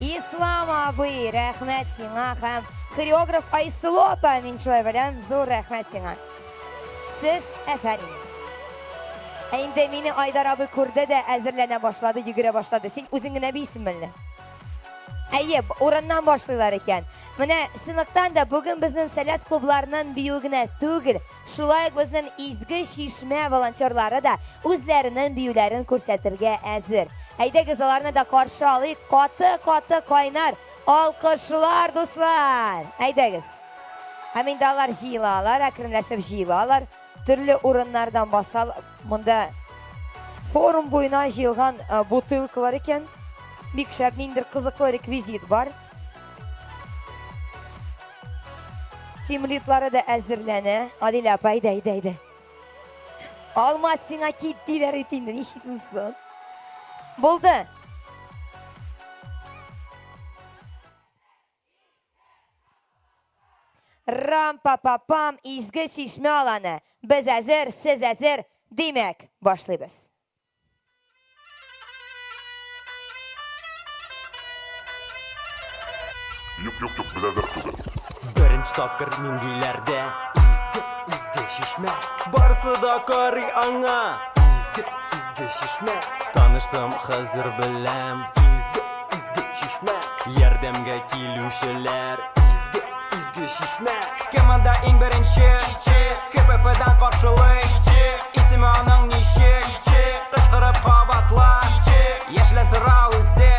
Ислам абый, рәхмәт сиңа һәм хореограф Айсылу апа, мин шулай беләм, зур рәхмәт сиңа. Сез әфәрин. Ә инде мине Айдар абый күрде дә әзерләнә башлады, йөгерә башлады. Син үзең генә бийсеңме әллә? Әйе, урыннан башлыйлар икән. Менә чынлыктан да бүген безнең Сәләт клубларының биюе генә түгел, шулай ук безнең Изге Чишмә волонтерлары да үзләренең биюләрен күрсәтергә әзер. Әйдәгез, аларны да каршы алыйк, каты-каты кайнар алкышлар, дуслар! Әйдәгез. Һәм инде алар җыелалар, әкренләшеп җыелалар. Төрле урыннардан басал, монда форум буена җыелган э, бутылкалар икән. Бик шәп, ниндидер кызыклы реквизит бар. Тимлидлары да әзерләнә. Адилә апа, әйдә, әйдә, әйдә. Алмаз сиңа кит диләр бит инде, нишлисең соң? Булды. Рам-па-па-пам, изге чишмә аланы. Без әзер, сез әзер. Димәк, башлыйбыз. Юк, юк, юк, без әзер түгел. Беренче тапкыр мин биләрдә. Изге, изге чишмә. Барысы да карый аңа. Изге, изге чишмә. Таныштым хәзер беләм. Изге, изге чишмә. Ярдәмгә килүчеләр. Изге, изге чишмә. Кем анда иң беренче? КППдан каршылый. Исеме аның ничек? Кычкырып кабатла. Яшьлән тора үзе.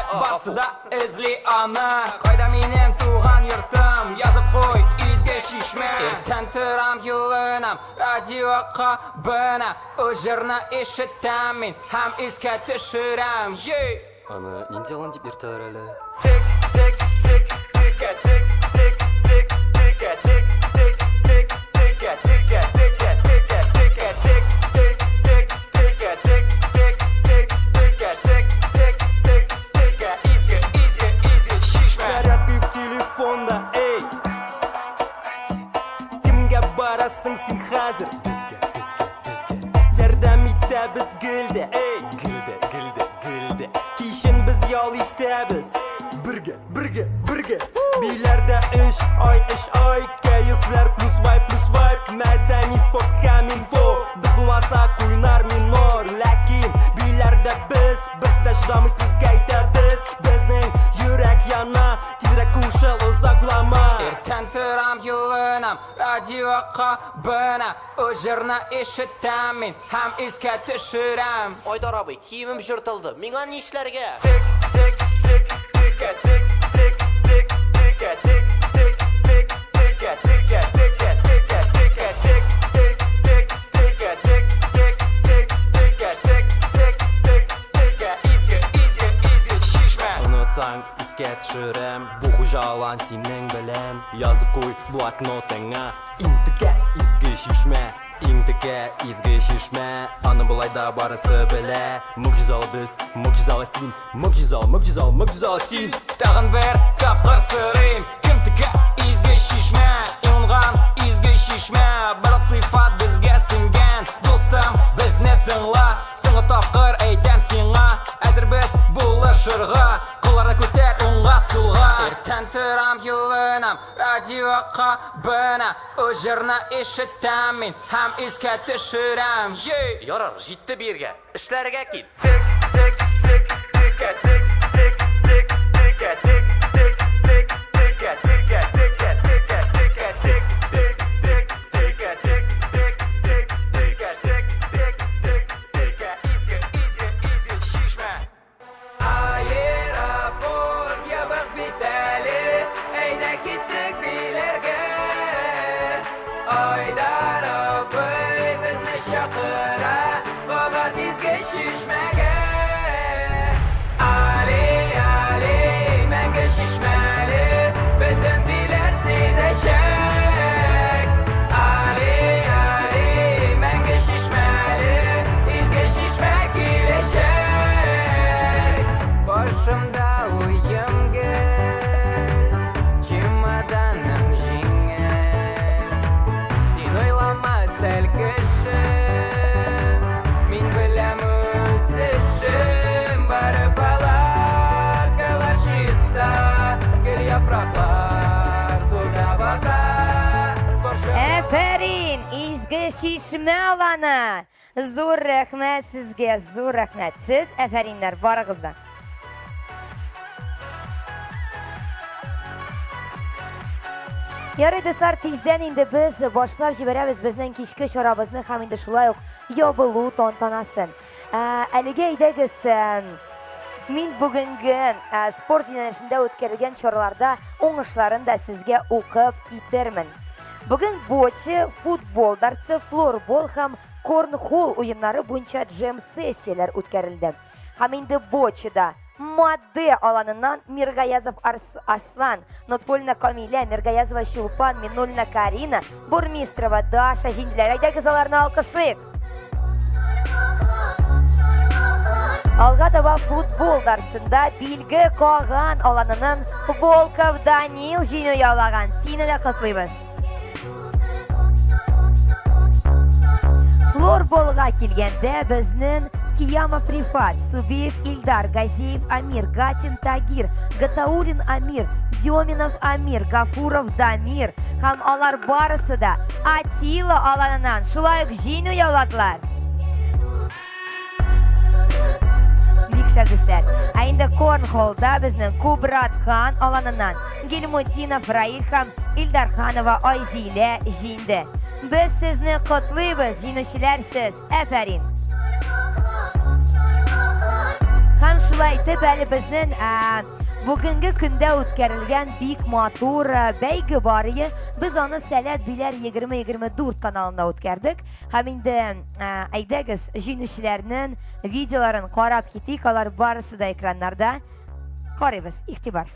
Барсы да эзли аны. Кайда минем туган йортым? Язып куй, изге чишмә. Иртән торам, юынам, радио кабына. Бу җырны ишетәм мин һәм искә төшерәм. Ей! Аны нинди алан дип йөртәләр әле? Тик, тик, тик, тикә, тик, тик, тик, тикә, тик, тик, тик, тикә, тикә, тикә, тикә, тикә, тик, тик, тик, тикә, тик, тик, тик, тикә, тик, тик, тик, тикә, изге, изге, изге чишмә. Зарядка юк телефонда, эй! Кемгә барасың син хәзер? Безгә, безгә, безгә. Ярдәм итәбез гел дә, эй! Гел дә, гел дә, гел дә. Кичен без ял итәбез. Бергә, бергә, бергә. Биләрдә өч ай, өч ай. Кәефләр плюс вайб, плюс вайб. Мәдәни спорт һәм инфо. Без булмасак уйнар минор. Ләкин биләрдә без берсе дә чыдамый сезгә әйтәбез. Безнең йөрәк яна. Тизрәк кушыл, озак уйлама. Иртән торам, юынам, радио кабына. Бу җырны ишетәм мин һәм искә төшерәм. Айдар абый, киемем җыртылды, миңа нишләргә? Тик, тик, тик, тикә, тик, тик, тик, тикә, тик, тик, тик, тикә, тикә, тикә, тикә, тикә, тик, тик, тик, тикә, тик, тик, тик, тикә, тик, тик, тик, тикә, изге, изге, изге чишмә. Онытсаң, искә төшерәм, бу хуҗа алан синең белән. Язып куй блокнотыңа. Иң текә изге чишмә, иң текә изге чишмә. Аны болай да барысы белә. Могҗизалы без, могҗизалы син, могҗизалы, могҗизалы, могҗизалы син. Тагын бер тапкыр сорыйм, кем текә изге чишмә? Иң уңган изге чишмә, барлык сыйфат безгә сеңгән. Дустым, безне тыңла, соңгы тапкыр әйтәм сиңа, әзер без булышырга. Кулларны күтәр уңга, сулга. Иртән торам, юынам, Радио кабына. Бу җырны ишетәм мин һәм искә төшерәм. Ей! Ярар, җитте биергә. Эшләргә кит. Тик, тик, тик, тикә, тик, тик, тик, тикә, тик, тик, тик, тикә, тикә, тикә, тикә, тикә, тик, тик, тик, тикә, тик, тик, тик, тикә, тик, тик, тик, тикә, изге, изге, изге чишмә. Аэропорт ябык бит әле, әйдә киттек Биләргә. Айдар абый безне чакыра, кабат изге чишмәгә. Али, Али, мәңге чишмәле, бөтен Биләр сизәчәк. Али, Али, мәңге чишмәле, изге чишмә киләчәк. Башымда уем гел, чемоданым җиңел. Син уйлама сәл кеше, мин беләм үземне. Изге Чишмә аланы! Зур рәхмәт сезгә, зур рәхмәт. Сез әфәриннәр, барыгыз да. Ярый, дуслар, тиздән инде без башлап җибәрәбез безнең кичке чарабызны һәм инде шулай ук ябылу тантанасын. Ә, әлегә әйдәгез, ә, мин бүгенге ә, спорт юнәлешендә үткәрелгән чараларда уңышларын да сезгә укып китермен. Бүген боче, футбол дартсы, флорбол һәм корнхол уеннары буенча джем-сессияләр үткәрелде. Һәм инде бочеда Мадде аланыннан Миргаязов Арс Аслан, Нотфуллина Камилә, Миргаязова Чулпан, Миннуллина Карина, Бурмистрова Даша җиңделәр. Әйдәгез аларны алкышлыйк. Алга таба футбол дартсында Билге Каган аланының Волков Данил җиңү яулаган. Сине дә котлыйбыз. Флорболга килгәндә безнең Киямов Рифат, Субиев Илдар, Газиев Амир, Гатин Тагир, Гатаулин Амир, Деминов Амир, Гафуров Дамир һәм алар барысы да Атила аланыннан шулай ук җиңү яуладылар. Бик шәп дуслар. Ә инде Корнхоллда безнең Кубрат хан аланыннан Гильмутдинов Раил һәм Илдарханова Айзилә җиңде. Без сезне котлыйбыз, җиңүчеләр сез. Әфәрин! Һәм шулай итеп әле безнең бүгенге көндә үткәрелгән бик матур бәйге бар иде. Без аны Сәләт Биләр 2024 каналында үткәрдек. Һәм инде әйдәгез, җиңүчеләрнең видеоларын карап китик, алар барысы да экраннарда. Карыйбыз, игътибар.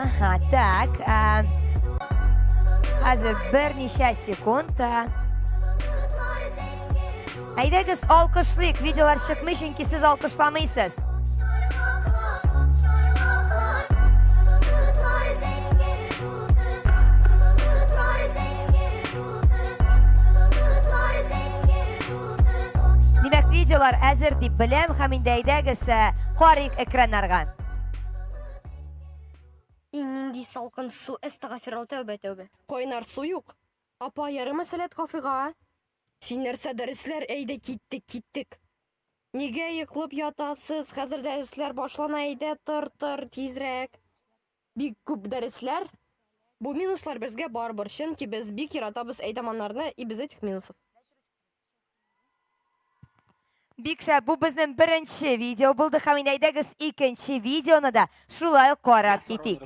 Ага, так. Ә, хәзер берничә секунд. Ә. Әйдәгез, алкышлыйк. Видеолар чыкмый, чөнки сез алкышламыйсыз. Димәк, видеолар әзер дип беләм һәм инде әйдәгез, э, карыйк экраннарга. И нинди салкын су, әстәгафирулла, тәүбә, тәүбә. Кайнар су юк. Апа, ярыймы Сәләт кафега, а? Син нәрсә, дәресләр, әйдә киттек, киттек. Нигә йоклап ятасыз, хәзер дәресләр башлана, әйдә тор, тор, тизрәк. Бик күп дәресләр. Бу минуслар безгә барыбер, чөнки без бик яратабыз әйдаманнарны и без этих минусов. Бик шәп, бу безнең беренче видео булды һәм инде әйдәгез икенче видеоны да шулай ук карап китик.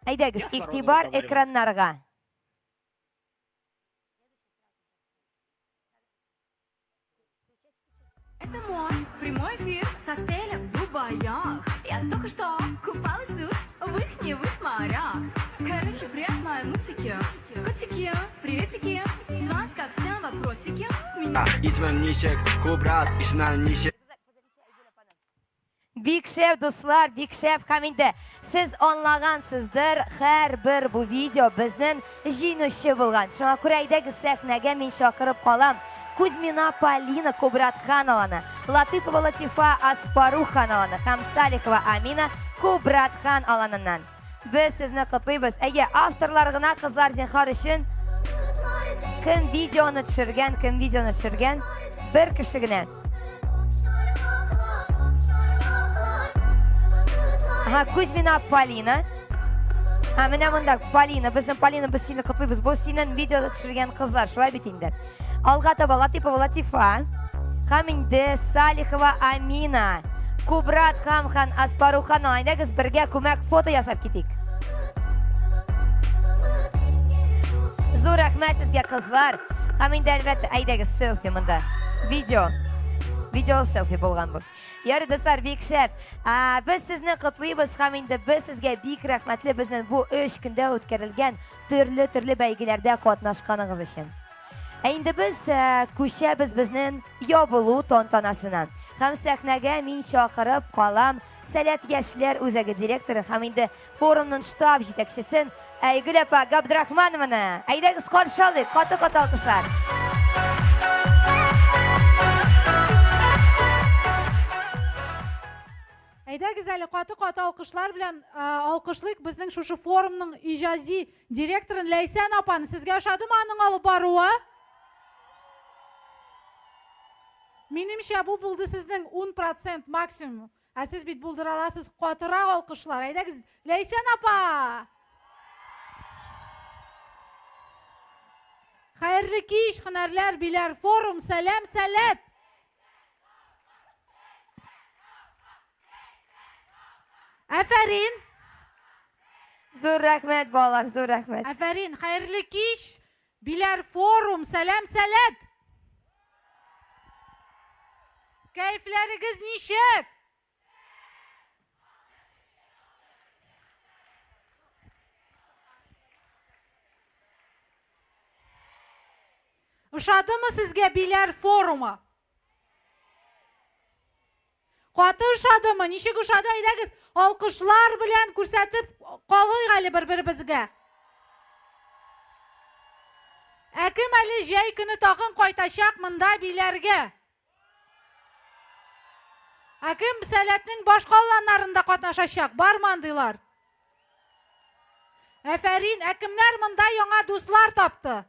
Әйдәгез, игътибар экраннарга. Это мой прямой эфир с отеля в Дубаях. Я только что купалась тут в их невых морях. Короче, привет моей музыке. Котики, приветики. С вас, как всегда, вопросики. С меня... Исемем ничек, Кубрат, исемнән ничек? Бик шәп, дуслар, бик шәп. Һәм инде сез аңлагансыздыр, һәрбер бу видео безнең җиңүче булган. Шуңа күрә әйдәгез сәхнәгә мин чакырып калам. Кузьмина Полина Кубратханованы, Латыпова Латифа Аспаруханованы һәм Салихова Амина Кубратхан аланыннан. Без сезне котлыйбыз. Әйе, авторлар гына кызлар зинхар өчен кем видеоны төшергән, кем видеоны төшергән, бер кеше генә. Ага, Кузьмина Полина. А, менә монда Полина, безнең Полина, без сине котлыйбыз. Бу синең видеода төшергән кызлар, шулай бит инде. Алга таба Латипова Латифа. Һәм инде Салихова Амина. Кубрат Хамхан Аспарухан әйдәгез бергә күмәк фото ясап китик. Зур рәхмәт сезгә, кызлар. Һәм инде әлбәттә, әйдәгез селфи монда. Видео. Видео селфи булган бу. Ярый, дуслар, бик шәп. Ә, без сезне котлыйбыз һәм инде без сезгә бик рәхмәтле безнең бу өч көндә үткәрелгән төрле-төрле бәйгеләрдә катнашканыгыз өчен. Ә инде без күчәбез безнең ябылу тантанасына. Һәм сәхнәгә мин чакырып калам Сәләт яшьләр үзәге директоры һәм инде форумның штаб җитәкчесен Айгөл апа Габдрахманованы. Әйдәгез каршы алыйк, каты-каты алкышлар. Әйдәгез әле каты-каты алкышлар белән алкышлыйк безнең шушы форумның иҗади директорын Ләйсән апаны. Сезгә ошадымы аның алып баруы? Минемчә, бу булды сезнең 10% максимум. Ә сез бит булдыра аласыз катырак алкышлар. Әйдәгез, Ләйсән апа! Хәерле кич, һөнәрләр, биләр, форум, сәлам, сәләт! Афәрин! Зур рәхмәт, балалар, зур рәхмәт. Афәрин, хәерле кич, Биләр форум, сәлам, сәләт! Кәефләрегез ничек? Ошадымы сезгә Биләр форумы? Каты ошадымы? Ничек ошады? Әйдәгез, алкышлар белән күрсәтеп калыйк әле бер-беребезгә. Ә кем әле җәй көне тагын кайтачак монда Биләргә? Ә кем Сәләтнең башка аланнарында катнашачак? Бармы андыйлар? Әфәрин, ә кемнәр монда яңа дуслар тапты?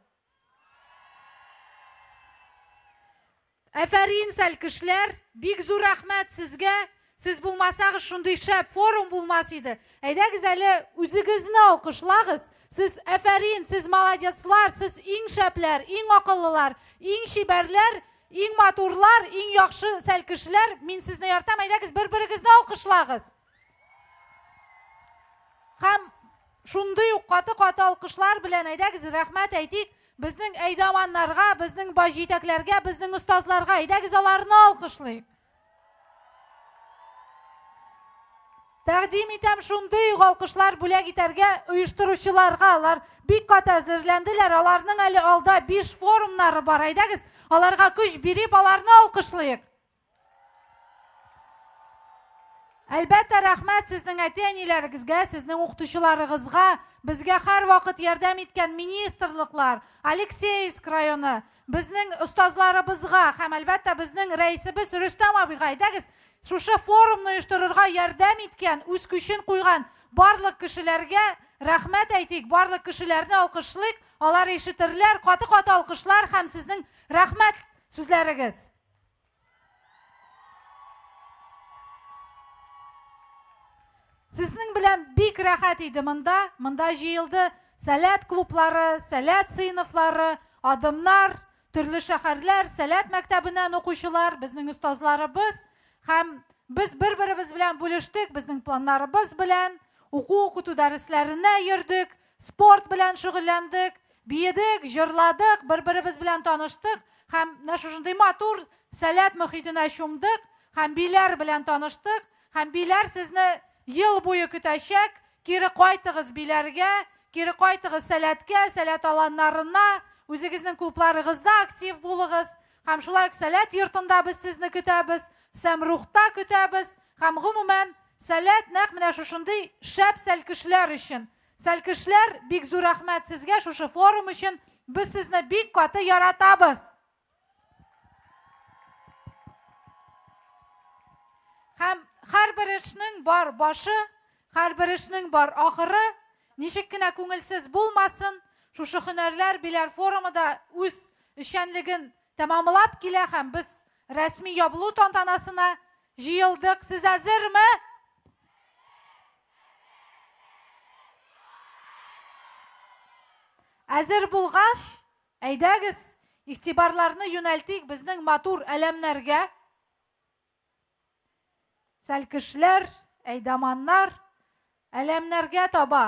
Әфәрин, сәлкешләр! Бик зур рәхмәт сезгә! Сез булмасагыз, шундый шәп форум булмас иде. Әйдәгез әле үзегезне алкышлагыз. Сез әфәрин, сез молодецлар, сез иң шәпләр, иң акыллылар, иң чибәрләр, иң матурлар, иң яхшы сәлкешләр. Мин сезне яратам. Әйдәгез бер-берегезне алкышлагыз. Һәм шундый ук каты-каты алкышлар белән әйдәгез рәхмәт әйтик безнең әйдаманнарга, безнең баш җитәкләргә, безнең остазларга. Әйдәгез аларны алкышлыйк. Тәкъдим итәм шундый ук алкышлар бүләк итәргә оештыручыларга. Алар бик каты әзерләнделәр. Аларның әле алда 5 форумнары бар. Әйдәгез, аларга көч биреп, аларны алкышлыйк. Әлбәттә, рәхмәт сезнең әти-әниләрегезгә, сезнең укытучыларыгызга, безгә һәрвакыт ярдәм иткән министрлыклар, Алексеевск районы, безнең остазларыбызга һәм, әлбәттә, безнең рәисебез Рөстәм абыйга. Әйдәгез, шушы форумны оештырырга ярдәм иткән, үз көчен куйган барлык кешеләргә рәхмәт әйтик, барлык кешеләрне алкышлыйк, алар ишетерләр, каты-каты алкышлар һәм сезнең рәхмәт сүзләрегез. Сезнең белән бик рәхәт иде монда. Монда җыелды Сәләт клублары, Сәләт сыйныфлары, Адымнар, төрле шәһәрләр, Сәләт мәктәбеннән укучылар, безнең остазларыбыз. Һәм без бер-беребез белән бүлештек, безнең планнарыбыз белән, уку-укыту дәресләренә йөрдек, спорт белән шөгыльләндек, биедек, җырладык, бер-беребез белән таныштык һәм менә шушындый матур Сәләт мохитенә чумдык һәм Биләр белән таныштык. Һәм Биләр сезне ел буе көтәчәк. Кире кайтыгыз Биләргә, кире кайтыгыз Сәләткә, Сәләт аланнарына, үзегезнең клубларыгызда актив булыгыз. Һәм шулай ук Сәләт йортында без сезне көтәбез, Сәмрухта көтәбез һәм гомумән Сәләт нәкъ менә шушындый шәп сәлкешләр өчен. Сәлкешләр, бик зур рәхмәт сезгә шушы форум өчен, без сезне бик каты яратабыз! Һәм һәрбер эшнең бар башы, һәрбер эшнең бар ахыры, ничек кенә күңелсез булмасын, шушы һөнәрләр Биләр форумы да үз эшчәнлеген тәмамлап килә һәм без рәсми ябылу тантанасына җыелдык. Сез әзерме? Әзер булгач, әйдәгез, игътибарларны юнәлтик безнең матур әләмнәргә. Сәлкешләр, әйдаманнар, әләмнәргә таба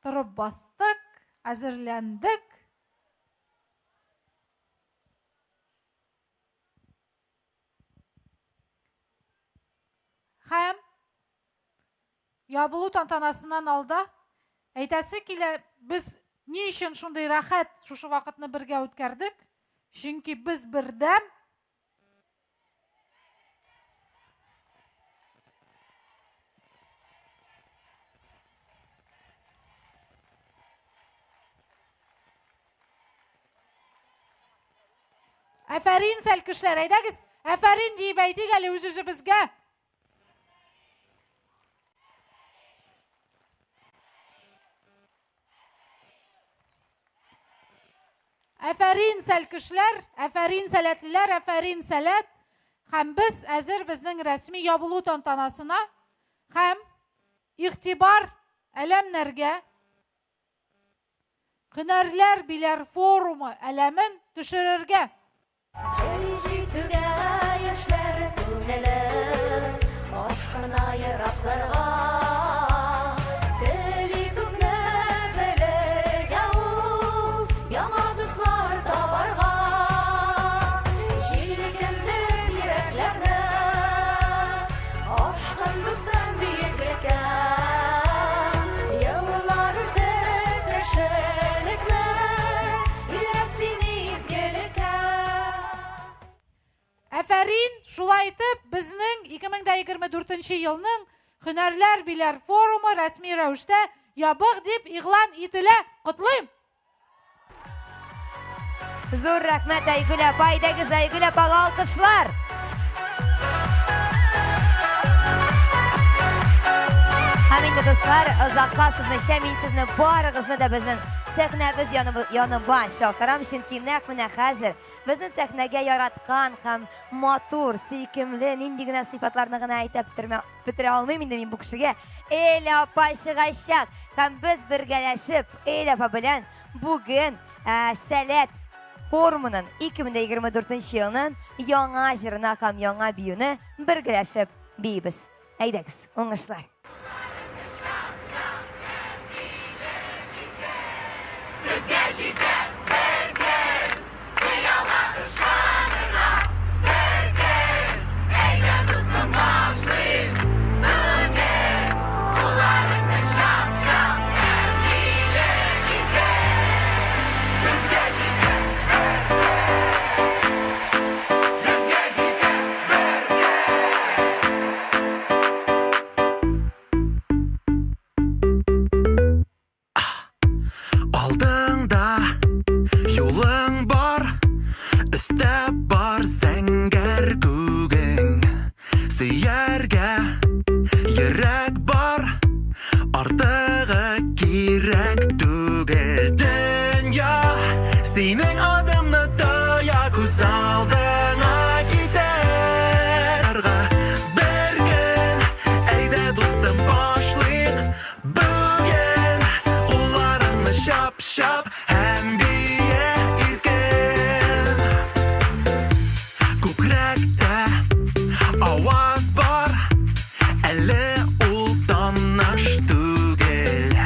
торып бастык, әзерләндек. Һәм ябылу тантанасыннан алда әйтәсе килә, без ни өчен шундый рәхәт шушы вакытны бергә үткәрдек? Чөнки без бердәм. Афәрин, сәлкешләр! Әйдәгез, афәрин диеп әйтик әле үз-үзебезгә. Афәрин, сәлкешләр, афәрин, сәләтлеләр, афәрин, сәләт. Һәм без әзер безнең рәсми ябылу тантанасына һәм игътибар әләмнәргә Һөнәрләр биләр форумы әләмен төшерергә. Җәй җитүгә яшьләр күңеле ашкына еракларга. Тели күпне белергә ул, яңа дуслар табарга. Җилкендереп йөрәкләрне, ашкын дустым биеклеккә. Еллар үтеп яшелекне, өйрәт син изгелеккә. Афәрин! Шулай итеп, безнең 2024 нче елның Һөнәрләр биләр форумы рәсми рәвештә ябык дип игълан ителә. Котлыйм! Зур рәхмәт, Айгөл апа. Әйдәгез, Айгөл апага алкышлар. Һәм инде, дуслар, озакка сузмыйча, мин сезне барыгызны да безнең сәхнәбез янына чакырам, чөнки нәкъ менә хәзер безнең сәхнәгә яраткан һәм матур, сөйкемле, нинди генә сыйфатларны гына әйтеп бетерә алмыйм инде мин бу кешегә, Эля апа чыгачак. Һәм без бергәләшеп Эля апа белән бүген Сәләт форумының 2024 елның яңа җырына һәм яңа биюне бергәләшеп биибез. Әйдәгез, уңышлар! Безгә җитә бер көн, хыялга ышанырга бер көн. Әйдә, дустым, башлыйк бүген. Кулларыңны чап-чап һәм биге иркен. Безгә җитә бер көн. Безгә җитә бер көн. Алдыңда юлың бар, өстә бар зәңгәр күгең. Сөяргә йөрәк бар, артыгы кирәк түгел. Дөнья синең адымны тоя, күз алдыңа китәр. Бер көн, әйдә дустым, башлыйк Бүген кулларыңны чап-чап һәм бие иркен. Күкрәктә аваз бар, әле ул таныш түгел.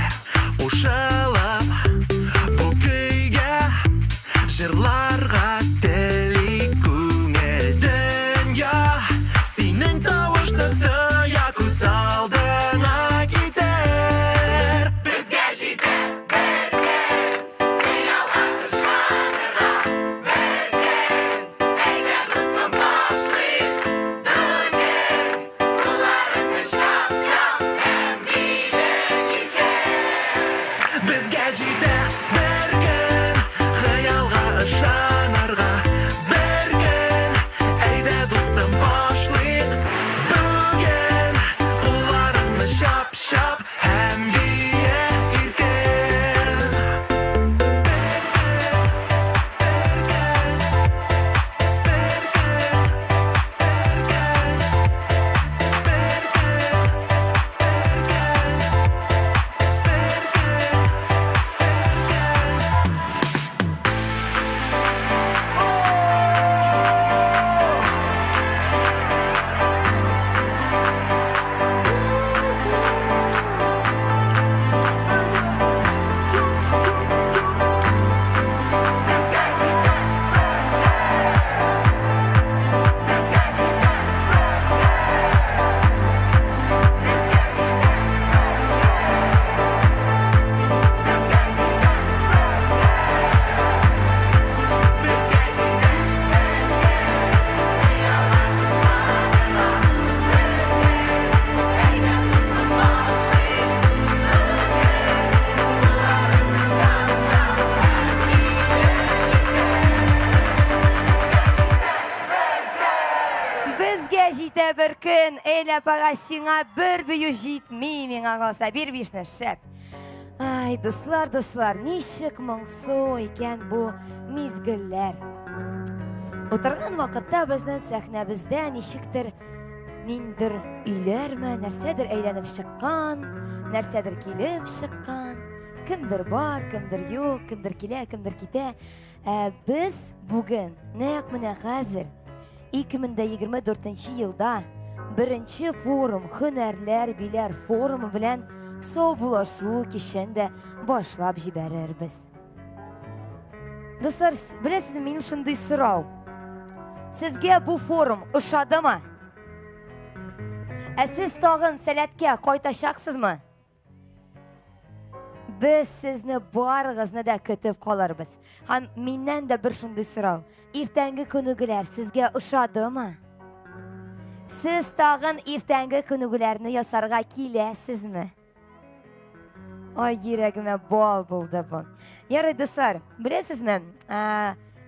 Кушылып бу көйгә җырларга тели күңел. Дөнья синең тавышны тоя, күз алдыңа китер. Безгә җитә бер көн, хыялга ышанырга бер көн. Әйдә, дустым, башлыйк бүген. Кулларыңны чап-чап һәм биге иркен. Безгә җитә бер көн, хыялга ышанырга. тә бер көн, Эля апага сиңа бер бию җитми, миңа калса, бир бишне, шәп. Ай, дуслар, дуслар, ничек моңсу икән бу мизгелләр. Утырган вакытта безнең сәхнәбездә ничектер ниндер өйләрме, нәрсәдер әйләнеп чыккан, нәрсәдер килеп чыккан. Кемдер бар, кемдер юк, кемдер килә, кемдер китә. Ә без бүген, нәкъ менә хәзер, 2024 елда беренче форум Һөнәрләр биләр форумы белән саубуллашу кичен дә башлап җибәрербез. Дуслар, беләсезме, минем шундый сорау. Сезгә бу форум ошадымы? Ә сез тагын сәләткә кайтачаксызмы? Без сезне барыгызны да көтеп калырбыз. Һәм миннән дә бер шундый сорау. Иртәнге күнегүләр сезгә ошадымы? Сез тагын иртәнге күнегүләрне ясарга киләсезме? Ай, йөрәгемә бал булды бу. Ярый, дуслар, беләсезме,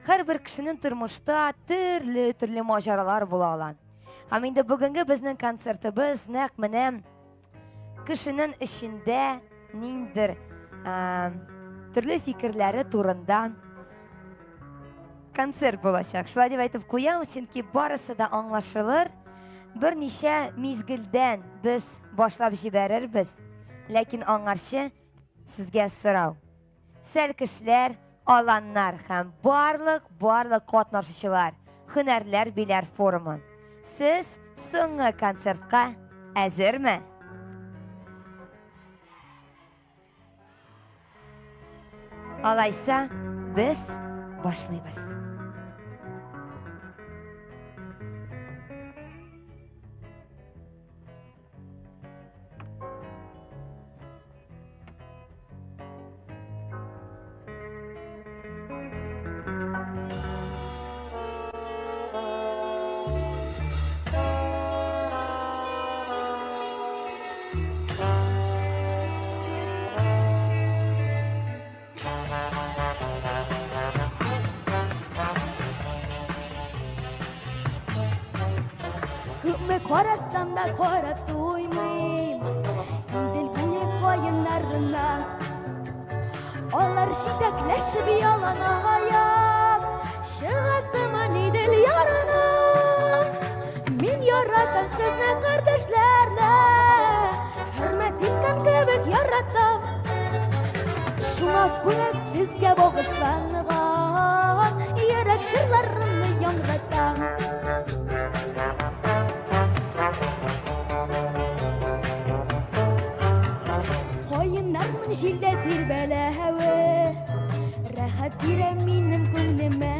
һәрбер кешенең тормышта төрле-төрле маҗаралар була ала. Һәм инде бүгенге безнең концертыбыз нәкъ менә кешенең эчендә ниндер төрле фикерләре турында концерт булачак. Шулай дип әйтеп куям, чөнки барысы да аңлашылыр. Берничә мизгелдән без башлап җибәрербез, ләкин аңарчы сезгә сорау. Сәлкешләр, аланнар һәм барлык, барлык катнашучылар, Һөнәрләр биләр форумы. Сез соңгы концертка әзерме? Алайса, без башлыйбыз. Күпме карасам да карап туймыйм Идел буе каеннарына. Алар җитәкләшеп ялана аяк Чыга сыман Идел ярына. Мин яратам сезне, кардәшләрне, Хөрмәт иткән кебек яратам. Шуңа күрә сезгә багышланган Йөрәк җырларымны яңгыратам. Каеннарның җилдә тирбәләве Рәхәт бирә минем күңлемә.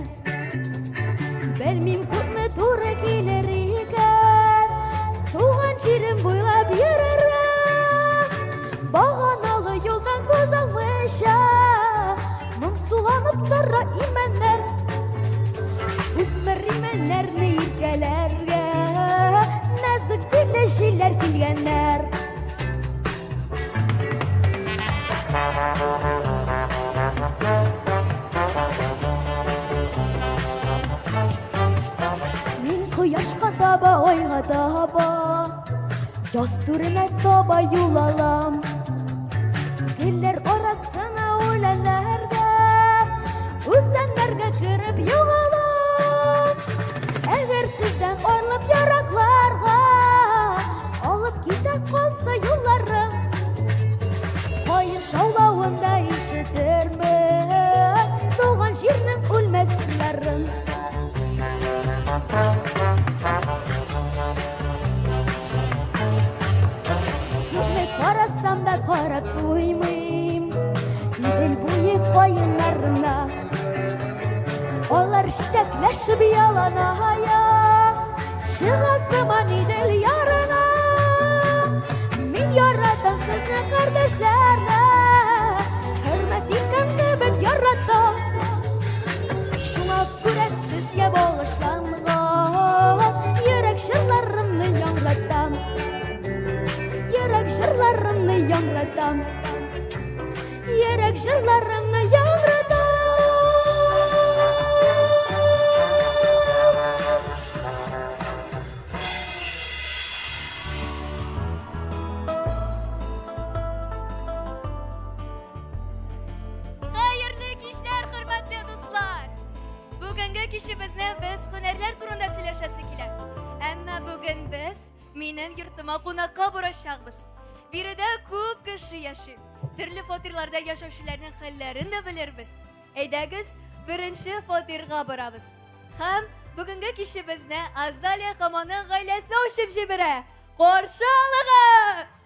Белмим, күпме туры килер икән Туган җирем буйлап йөрергә. Баганалы юлдан күз алмыйча Моңсуланып тора имәннәр. Үсмер имәннәрне иркәләргә Нәзек билле җилләр килгәннәр. Мин кояшка таба, айга таба, Яз түренә таба юл алам. Гөлләр арасына үләннәргә, Үзәннәргә кереп югалам. Әгәр сездән аерылып еракларга Алып китә калса юлларым, Каен шаулавын да ишетермен, Туган җирнең үлмәс җырларын. Күпме карасам да карап туймыйм Идел буе каеннарына. Алар җитәкләшеп ялана аяк Чыга сыман Идел ярына. Мин яратам сезне, кардәшләрне, Хөрмәт иткән кебек яратам. Шуңа күрә сезгә багышланган Йөрәк җырларымны яңгыратам. Йөрәк җырларымны яңгыратам. Йөрәк җырларымны яңгыратам. кичебезне без һөнәрләр турында сөйләшәсе килә. Әмма бүген без минем йортыма кунакка барачакбыз. Биредә күп кеше яши. Төрле фатирларда яшәүчеләрнең хәлләрен дә белербез. Әйдәгез, беренче фатирга барабыз. Һәм бүгенге кичебезне Азалия һәм аның гаиләсе ачып җибәрә. Каршы алыгыз!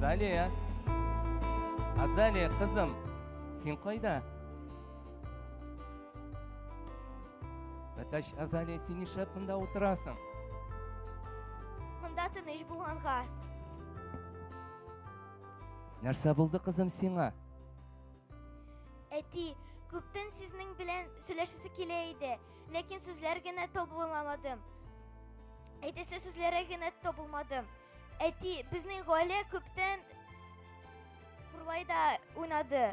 Азалия! Азалия, кызым, син кайда? Бәтәч, Азалия, син нишләп монда утырасың? Монда тыныч булганга. Нәрсә булды, кызым, сиңа? Әти, күптән сезнең белән сөйләшәсе килә иде, ләкин сүзләр генә табыламадым. Әйтәсе сүзләре генә табылмадым. Әти, безнең гаилә күптән курайда уйнады.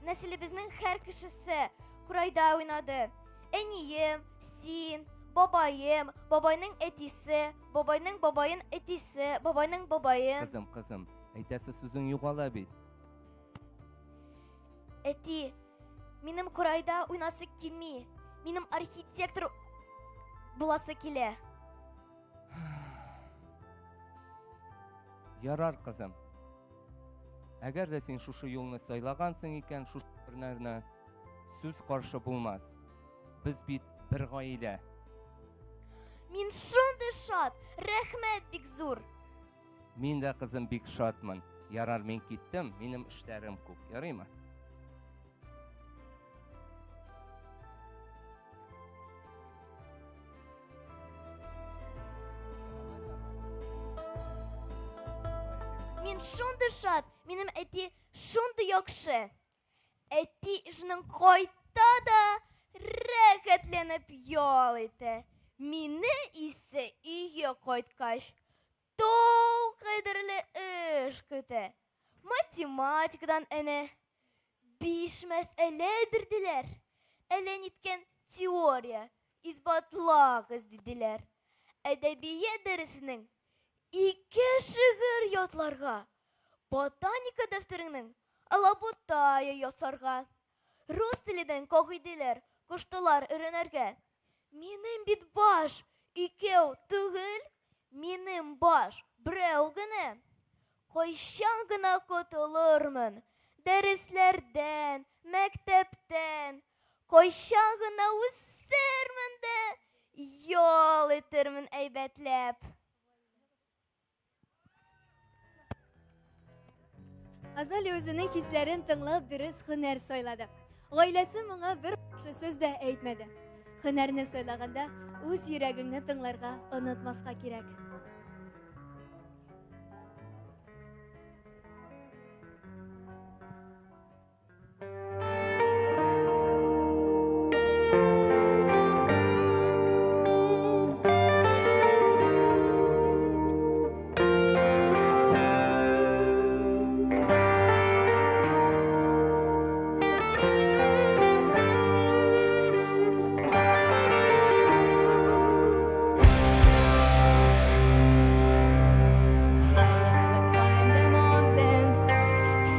Нәселебезнең һәр кешесе курайда уйнады. Әнием, син, бабаем, бабайның әтисе, бабайның бабаен әтисе, бабайның бабаен. Кызым, кызым, әйтәсе сүзең югала бит. Әти, минем курайда уйнасы килми. Минем архитектор буласы килә. Ярар, кызым. Әгәр дә син шушы юлны сайлагансың икән, шушы һөнәрне, сүз каршы булмас. Без бит бер гаилә. Мин шундый шат! Рәхмәт бик зур! Мин дә, кызым, бик шатмын. Ярар, мин киттем, минем эшләрем күп. Ярыймы? Мин шундый шат, минем әти шундый яхшы. Әти эшенең кайта да рәхәтләнеп ял итә. Мине исә өйгә кайткач, тау кадерле эш көтә. Математикадан әнә биш мәсьәлә бирделәр. Әллә ниткән теория. Исбатлагыз, диделәр. Әдәбият дәресенең ике шигырь ятларга, ботаника дәфтереңнең алабутае ясарга, рус теленең кагыйдәләр куштылар өйрәнергә. Минем бит баш икәү түгел, минем баш берәү генә. Кайчан гына котылырмын дәресләрдән, мәктәптән, кайчан гына үсәрмен дә ял итермен әйбәтләп. Азалия үзенең хисләрен тыңлап дөрес һөнәр сайлады. Гаиләсе моңа бер каршы сүз дә әйтмәде. Һөнәрне сайлаганда үз йөрәгеңне тыңларга онытмаска кирәк.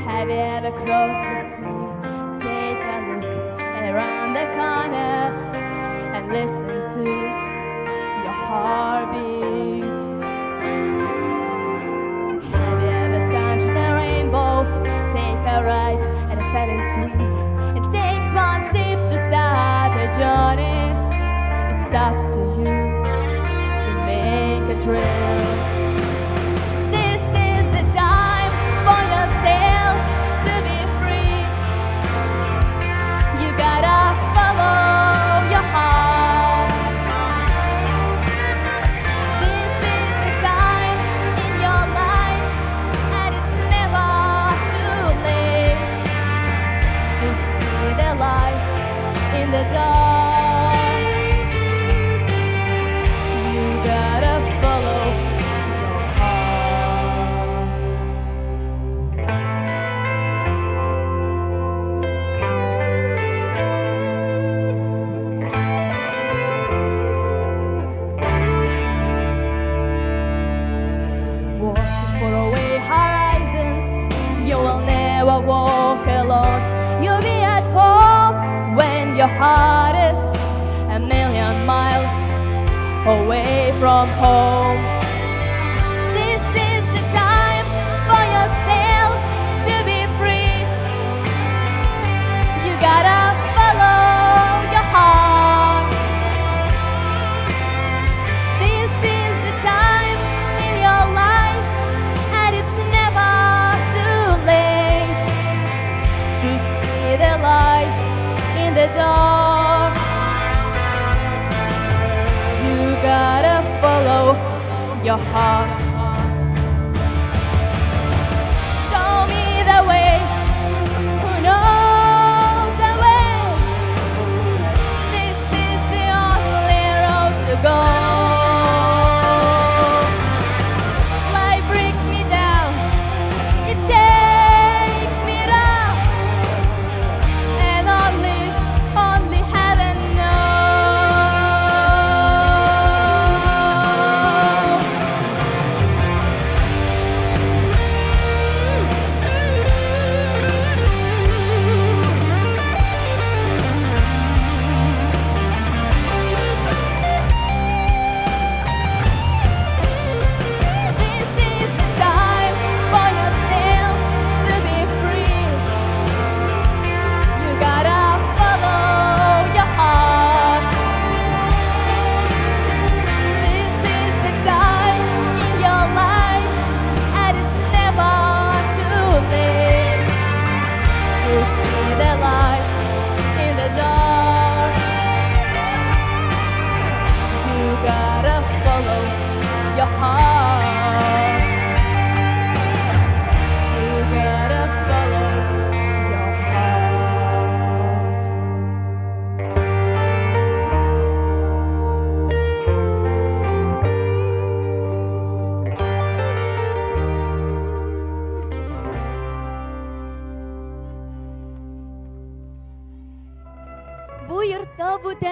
Have you ever crossed the sea? Take a look around the corner and listen to your heartbeat. Have you ever touched the rainbow? Take a ride at a Ferris wheel. It takes one step to start a journey. It's up to you to make a trip. This is the time for yourself to be free. You gotta follow your heart. This is the time in your life, and it's never too late to see the light in the dark. You gotta follow your heart. Walking for away horizons, you will never walk alone. You'll be at home when your heart is a million miles away from home. This is the time for yourself to be free. You gotta follow your heart. This is the time in your life, and it's never too late to see the light in the dark. You gotta follow your heart. Show me the way. Who knows the way? This is the only road to go. Life breaks me down, it takes me down, and only, only heaven knows.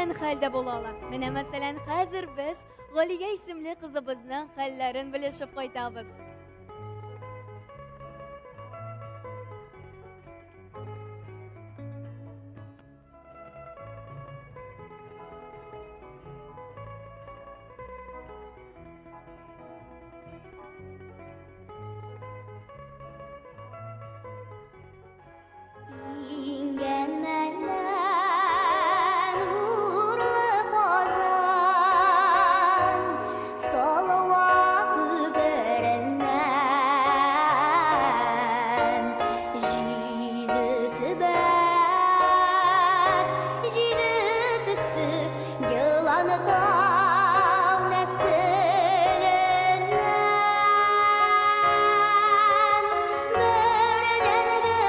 Көтмәгән хәл дә була ала. Менә мәсәлән, хәзер без Галия исемле кызыбызның хәлләрен белешеп кайтабыз. Иңгәнмәннән урлы Казан, Салават күпереннән. Җиде төбәк, җиде төсе, Елан тау нәселеннән. Бердән-бере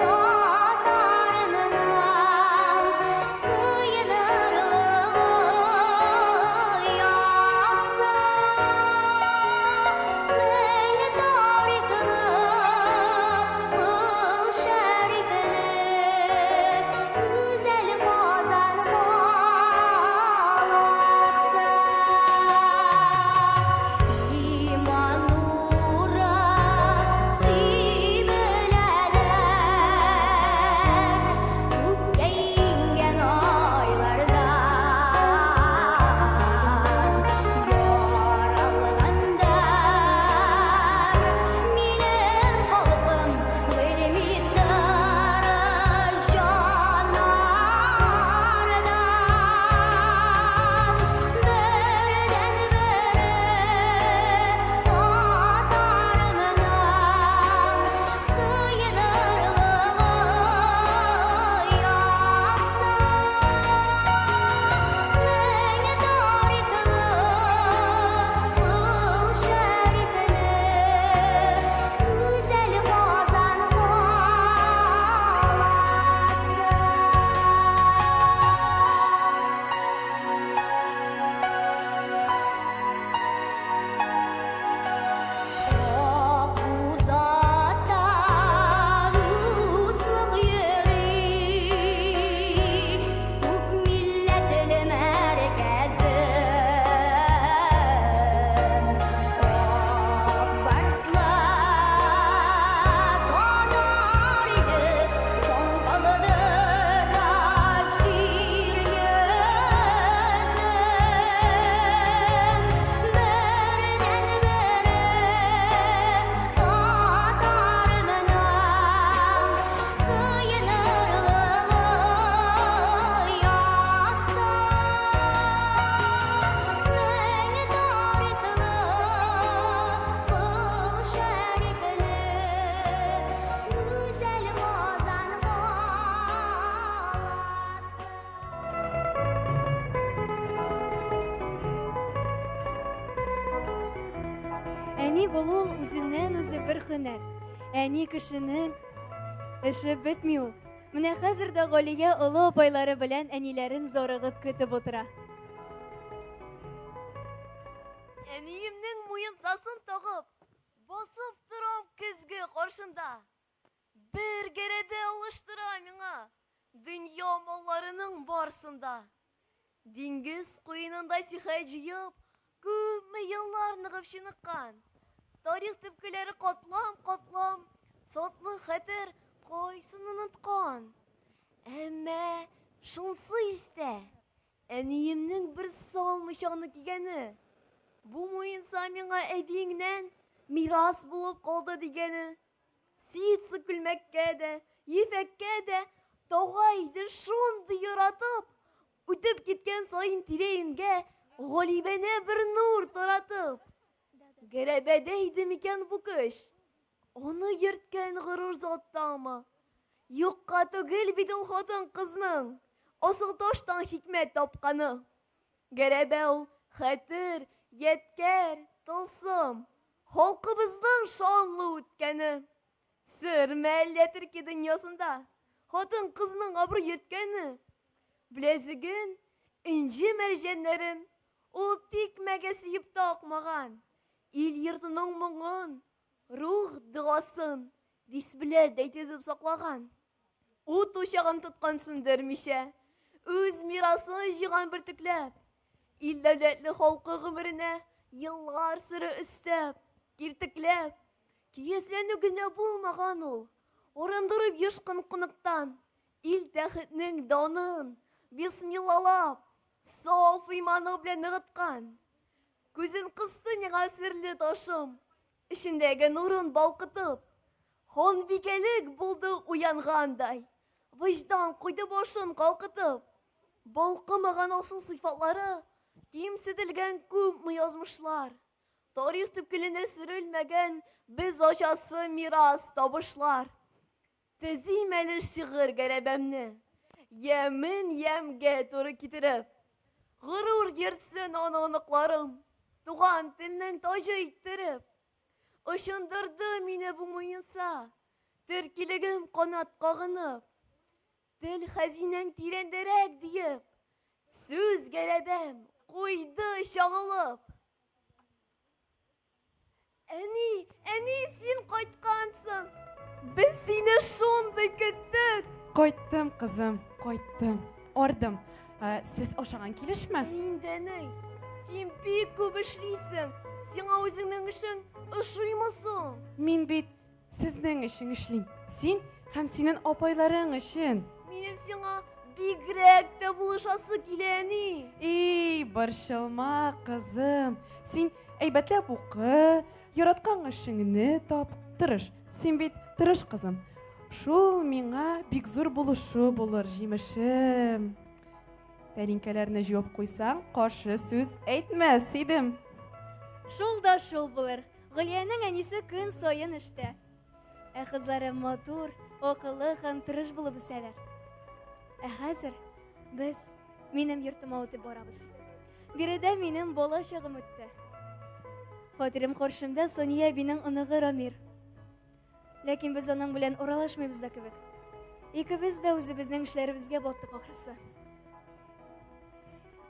татармынам, сыенырлык оясы. Мең тарихлы Кол Шәрифле гүзәл Казан каласы. Иман нуры сибеләләр күккә иңгән айлардан. Яралгандыр минем халкым гыйльми тырыш җаннардан. Бердән-бере татарымның сыенырлык оясы. Мең тарихлы Кол Шәрифле гүзәл Казан каласы. Акбузаттан узып йөри, күп милләтле мәркәзем. Ак барслар танар иде, таң калдыра җир йөзен. Бердән-бере татарымның сыенырлык оясы. Мең тарихлы Кол Шәрифле гүзәл Казан каласы. Әни булу ул үзеннән-үзе бер һөнәр. Әни кешенең эше бетми ул. Менә хәзер дә Галия олы апайлары белән әниләрен зарыгып көтеп утыра. Әниемнең муенсасын тагып, басып торам көзге каршында. Бер гәрәбә алыштыра миңа дөнья малларының барсын да. Диңгез куенында сихәт җыеп, күпме еллар ныгып чыныккан. Тарих төпкеләре катлам-катлам, затлы хәтер кайсын оныткан. Әмма шунсы истә, әниемнең бер салмыйча аны кигәне. Бу муенса миңа әбиеңнән мирас булып калды дигәне. Ситсы күлмәккә дә, ефәккә дә тага иде шундый яратып, үтеп киткән саен тирә-юньгә галибәнә бер нур таратып. Гәрәбәдә иде микән бу көч? Аны йөрткән горур заттамы? Юкка түгел бит ул хатын-кызның асыл таштан хикмәт тапканы. Гәрәбә ул хәтер, ядкәр, тылсым, халкыбызның шанлы үткәне. Сер мәллә төрки дөньясында хатын-кызның абруй йөрткәне? Беләзеген, энҗе-мәрҗәннәрен ул тикмәгә сөеп такмаган. Ил-йортының моңын, рух догасын дисбеләрдәй тезеп саклаган. Ут учагын тоткан сүндермичә. Үз мирасын җыйган бөртекләп. Ил дәүләтле халкы гомеренә еллар сере өстәп, киртекләп. Көязләнү генә булмаган ул, арындырып ешкын куныктан, ил тәхетнең данын, бисмиллалап, саф иманы белән ныгыткан. Күзен кысты миңа серле ташым, эчендәге нурын балкытып. Ханбикәлек булды уянгандай, вөҗдан куйды башын калкытып. Балкымаган асыл сыйфатлары, кимсетелгән күпме язмышлар. Тарих төпкеленә сөрелмәгән без ачасы мирас, табышлар. Тезим әле шигырь гәрәбәмне, ямен ямьгә туры китереп. Горур йөртсен аны оныкларым, туган телнең таҗы иттереп. Очындырды мине бу муенса, төркилегем канат кагынып. Тел хәзинәң тирәндәрәк диеп, сүз гәрәбәм куйды чагылып. Әни, әни, син кайткансың. Без сине шундый көттек. Кайттым, кызым, кайттым. Ардым. Ә, сез ашаган килешме? Инде, әни, син бик күп эшлисең. Сиңа үзеңнең эшең ошыймы соң? Мин бит Сезнең өчен эшлим. Син һәм синең апайларың өчен. Минем сиңа бигрәк тә булышасы килә, әни. И, борчылма, кызым. Син әйбәтләп укы, яраткан эшеңне тап, тырыш. Син бит тырыш кызым. Шул миңа бик зур булышу булыр, җимешем. Тәлинкәләрне җуып куйсаң, каршы сүз әйтмәс идем. Шул да шул булыр. Гөлиянең әнисе көн саен эштә. Ә кызлары матур, акыллы һәм тырыш булып үсәләр. Ә хәзер без минем йортыма үтеп барабыз. Биредә минем бала чагым үтте. Фатирым каршымда Сония әбинең оныгы Рамир. Ләкин без аның белән аралашмыйбыз да кебек. Икебез дә үзебезнең эшләребезгә баттык ахрысы.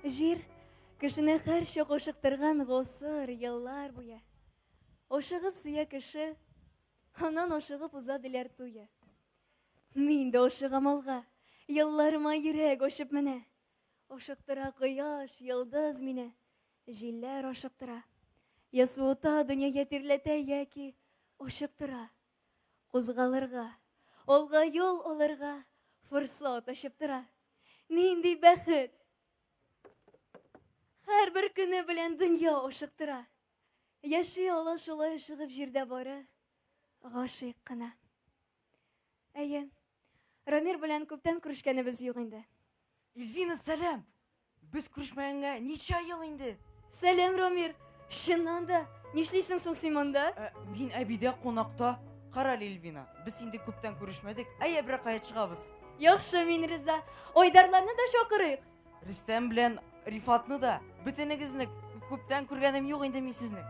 Җир Кешене һәрчак ашыктырган гасыр, еллар буе. Ашыгып сөя кеше, аннан ашыгып уза диләр туе. Мин дә ашыгам алга, елларыма йөрәк ачып менә. Ашыктыра кояш, йолдыз мине, җилләр ашыктыра. Я суыта, дөнья я тирләтә, яки ашыктыра. Кузгалырга, алга юл алырга форсат ачып тора. Нинди бәхет! Һәрбер көне белән дөнья ашыктыра. Яши ала шулай ашыгып җирдә бары гашыйк кына. Әйе, Рамир белән күптән күрешкәнебез юк инде. Ильвина, сәлам! Без күрешмәгәнгә ничә ел инде? Сәлам, Рамир! Чыннан да, нишлисең соң син монда? Ә, мин әбидә кунакта. Карале, Ильвина, без инде күптән күрешмәдек. Әйә, берәр кая чыгабыз. Яхшы, мин риза. Айдарларны да чакырыйк. Рөстәм белән Рифатны да, бөтенегезне күптән күргәнем юк инде мин сезне.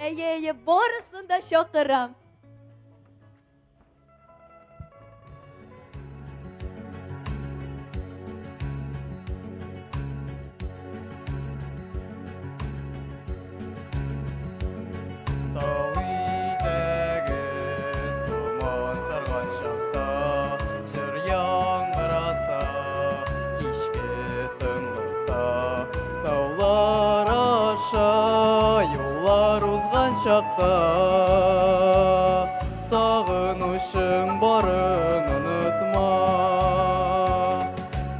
Әйе, әйе, барысын да чакырам. Тау итәген томан сарган чакта, Җыр яңгыраса кичке тынлыкта, Таулар аша юллар узган чакта, Сагынучың барын онытма.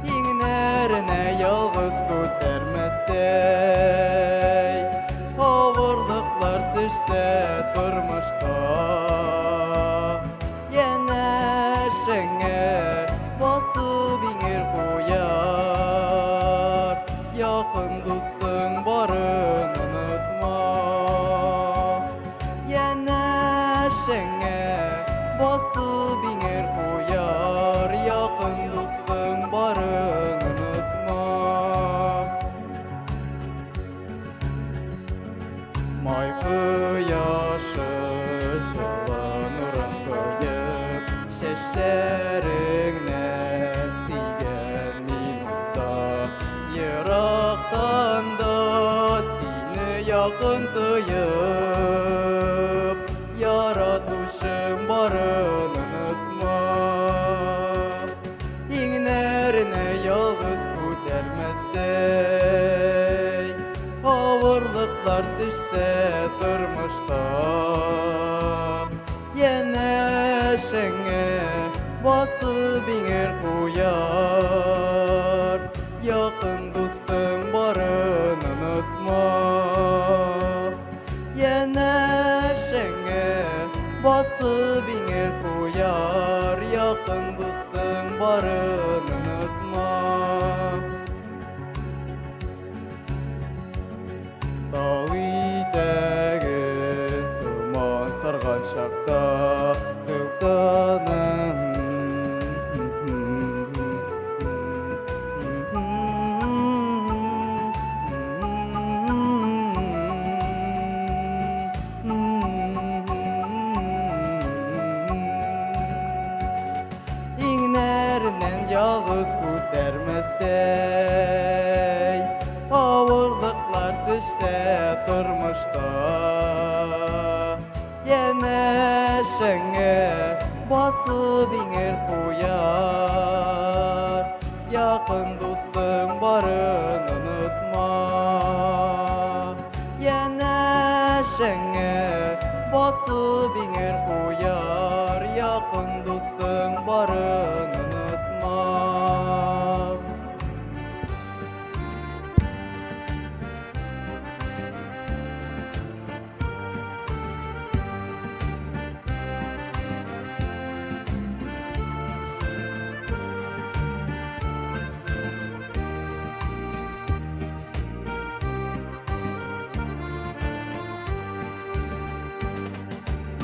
Иңнәренә ялгыз күтәрмәстәй, Авырлыклар төшсә тормышта. Янәшәңә басып иңер куяр, Якын дустың барын онытма. Янәшәңә басып иңер куяр, Якын дустың барын онытма. Май кояшы җылы нурын коеп, Чәчләреңне сөйгән минутта, Ерактан да сине якын тоеп, Яратучым барын онытма. Иңнәренә ялгыз күтәрмәстәй. Авырлыклар төшсә тормышта, Янәшәңә басып иңер куяр. Якын дустың барын онытма. Янәшәңә басып иңер куяр. Якын дустың барын онытма. Тау итәген томан сарган чакта туктаным. Иңнәреннән ялгыз күтәрмәстәй, Авырлыклар төшсә тормышта, Янәшәңә басып иңер куяр. Якын дустың барын онытма. Янәшәңә басып иңер куяр. Якын дустың барын онытма.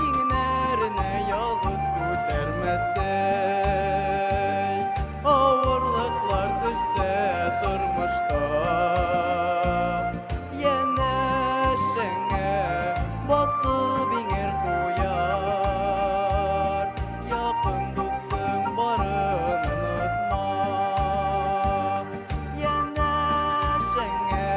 Иңнәренә ялгыз күтәрмәстәй, Авырлыклар төшсә тормышта, Янәшәңә басып иңер куяр. Якын дустың барын онытма. Янәшәңә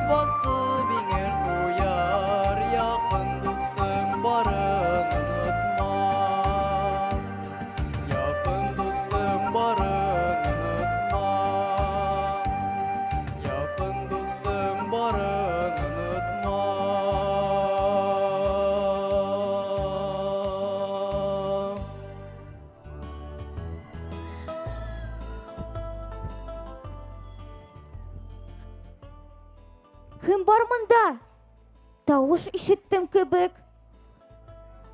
басып иңер куяр. Якын дустың барын онытма. Якын дустың барын онытма. Якын дустың барын онытма. Кем бар монда? Тавыш ишеттем кебек.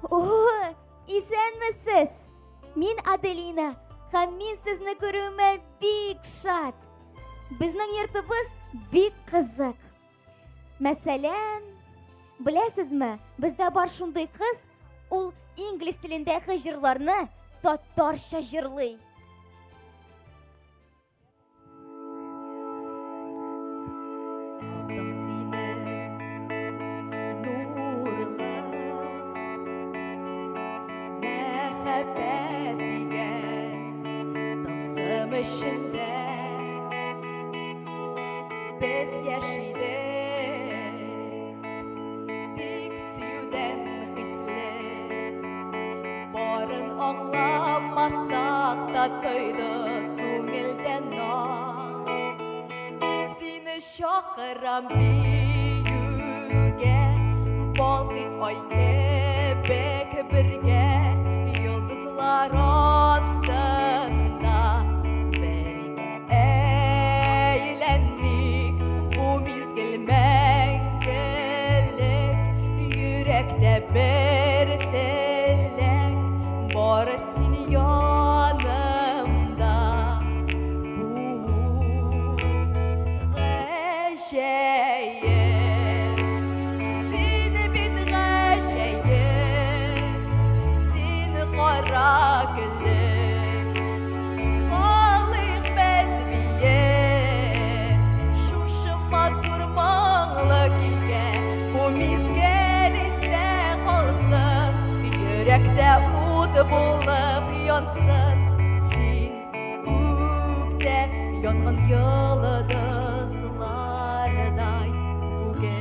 О, исәнмесез! Мин Аделина, һәм мин сезне күрүемә бик шат. Безнең йортыбыз бик кызык. Мәсәлән, беләсезме, бездә бар шундый кыз, ул инглиз телендәге җырларны татарча җырлый. Таптым сине, нурлы мәхәббәт дигән тылсым эчендә без яшидек, тик сөюдән хисле барын аңламасак та тойдык күңелдә наз. Мин сине чакырам биюгә, балкыйк ай кебек бергә, йолдызлар астында бергә әйләник. Бу мизгел мәңгелек, йөрәктә бер теләк, бары син янымда. Бу гаҗәеп, син бит гаҗәеп, син кара көлеп, калыйк без биеп, шушы матур моңлы көйгә. Бу мизгел истә калсын, йөрәктә ут булып янсын. Син күктә янган йолдызлардай бүген.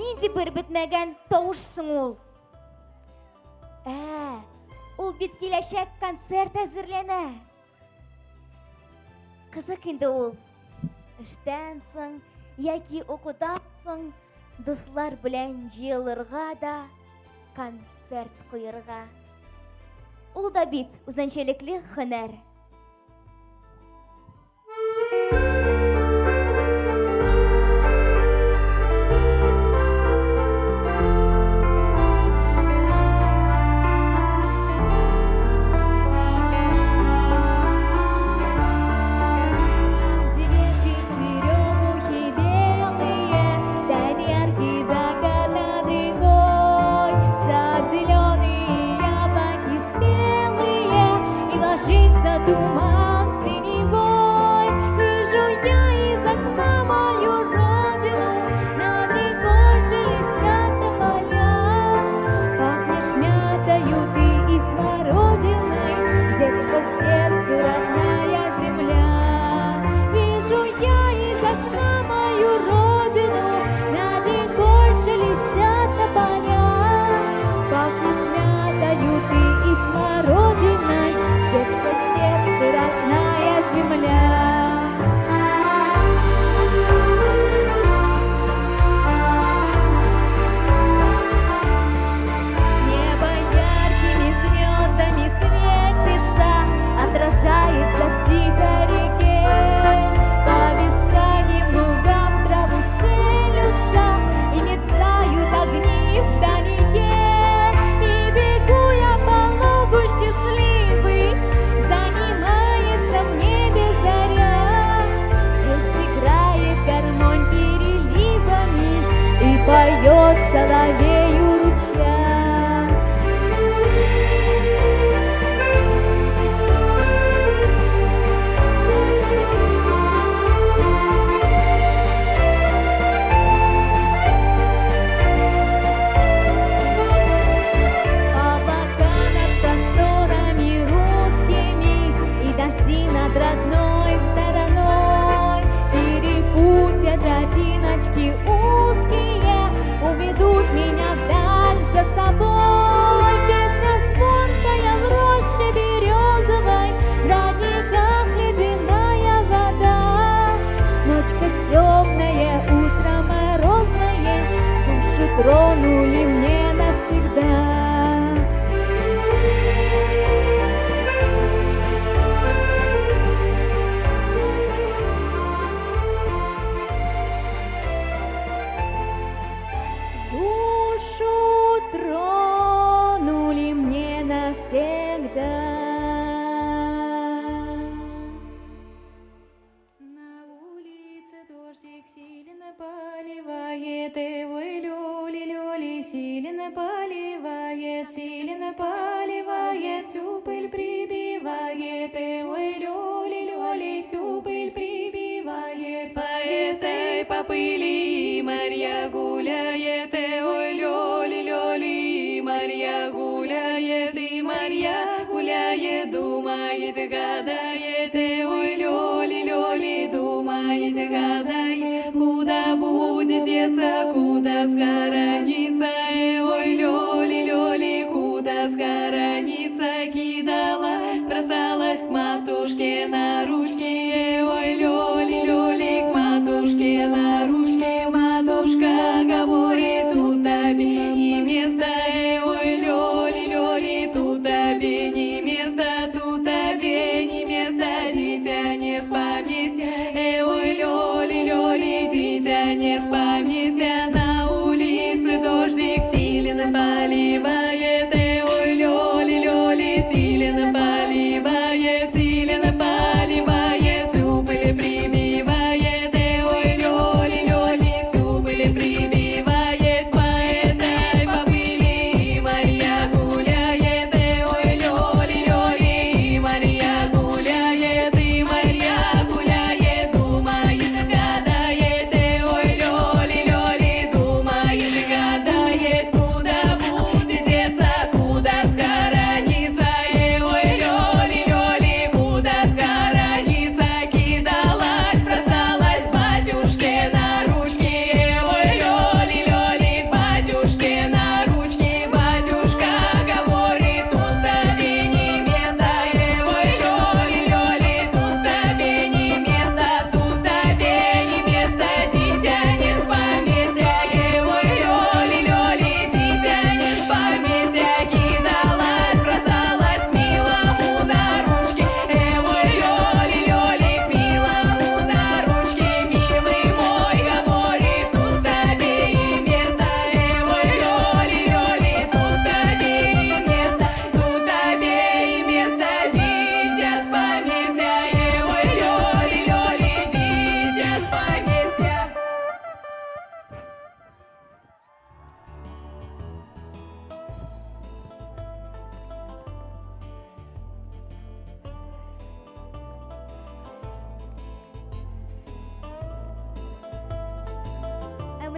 Нинди бер бетмәгән тавыш соң ул? Ә, ул бит киләчәк концерт әзерләнә. Кызык инде ул. Эштән соң яки укудан соң дуслар белән җыелырга да концерт куерга. Ул да бит үзенчәлекле һөнәр. Туман синевой, вижу я из окна мою родину, над рекой шелестят тополя. Пахнешь мятою ты и смородиной, с детства сердцу родная земля. Вижу я из окна мою родину, над рекой шелестят тополя. Пахнешь мятою ты и смородиной, с детства сердцу родная земля. Небо яркими звездами светится, отражается в тихой реке. По бескрайним лугам травы стелются и мерцают огни вдалеке. И бегу я по лугу счастливый, занимается в небе заря. Здесь играет гармонь переливами и поет соловей у ручья. Облака над просторами русскими и дожди над родной стороной. Перепутья тропиночки узкие уведут меня вдаль за собой. Песня звонкая в роще березовой, в родниках ледяная вода. Ночка темная, утро морозное, душу тронули мне навсегда. Душу тронули мне навсегда. На улице дождик сильно поливает, и ой, люли, люли, сильно поливает, всю пыль прибивает, и ой, люли, люли, всю пыль прибивает. По этой по пыли и Марья гуляет, и ой, люли, люли, и Марья гуляет, и Марья гуляет, думает, гадает, и ой, люли, люли, думает, гадает, куда будет деться, куда схорониться, и ой, люли, люли, куда схорониться, кидалась, бросалась к матушке на ручки, и ой, люли, люли, к матушке на ручки, матушка говорит.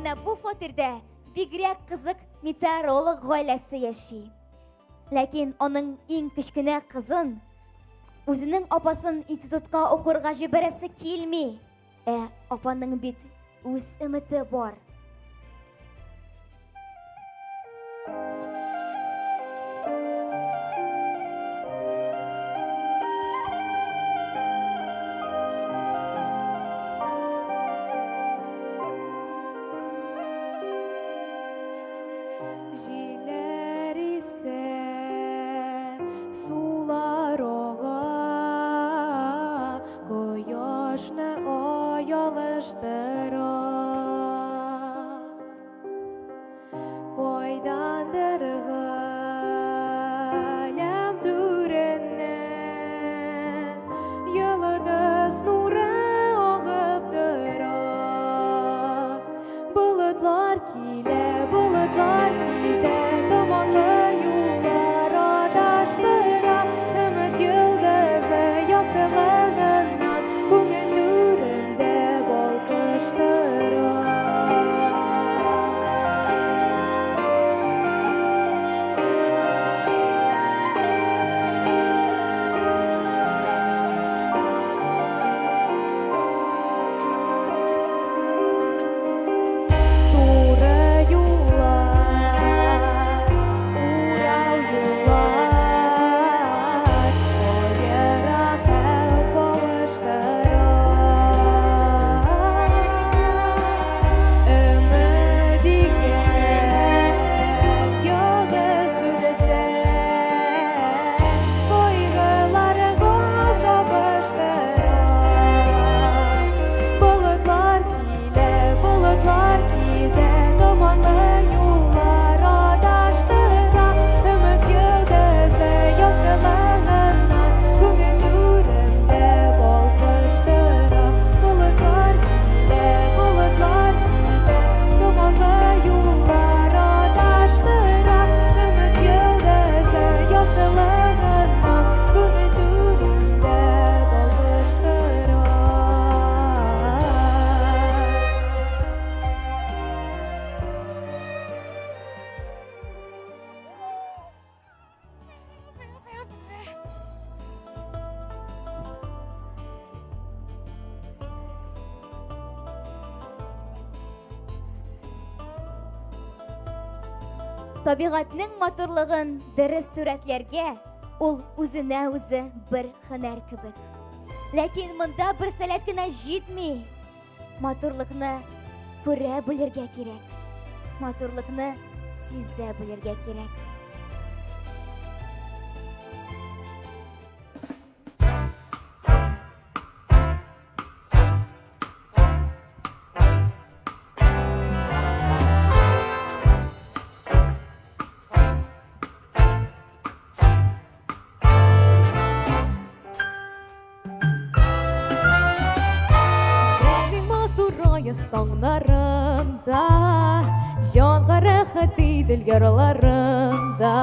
менә бу фатирда бигрәк кызык метеоролог гаиләсе яши. Ләкин аның иң кечкенә кызын, үзенең апасын институтка укырга җибәрәсе килми. Ә апаның бит үз өмете бар. Җилләр исә, сулар ага, Кояшны ай алыштыра. Кайдандыр галәм түреннән Йолдыз нуры агып тора. Болытлар килә, болытлар китә, Томанлы юллар адаштыра. Өмет йолдызы яктылыгыннан Күңел түрендә балкыштыра. Туры юллар, урау юллар, Аера һәм кавыштыра. Өмет дигән йолдыз сүнсә, Кайгыларга сабыштыра. Болытлар килә, болытлар китә, Томанлы юллар адаштыра. Өмет йолдызы яктылыгыннан Күңел түрендә балкыштыра. Болытлар килә, болытлар китә, Томанлы юллар адаштыра. Өмет йолдызы яктылыгыннан Күңел түрендә балкыштыра. Табигатьнең матурлыгын дөрес сурәтләргә ул үзенә үзе бер һөнәр кебек. Ләкин монда бер сәләт кенә җитми. Матурлыкны күрә белергә кирәк. Матурлыкны сизә белергә кирәк. Әбиң матур аяз таңнарында, Җанга рәхәт Идел ярларында,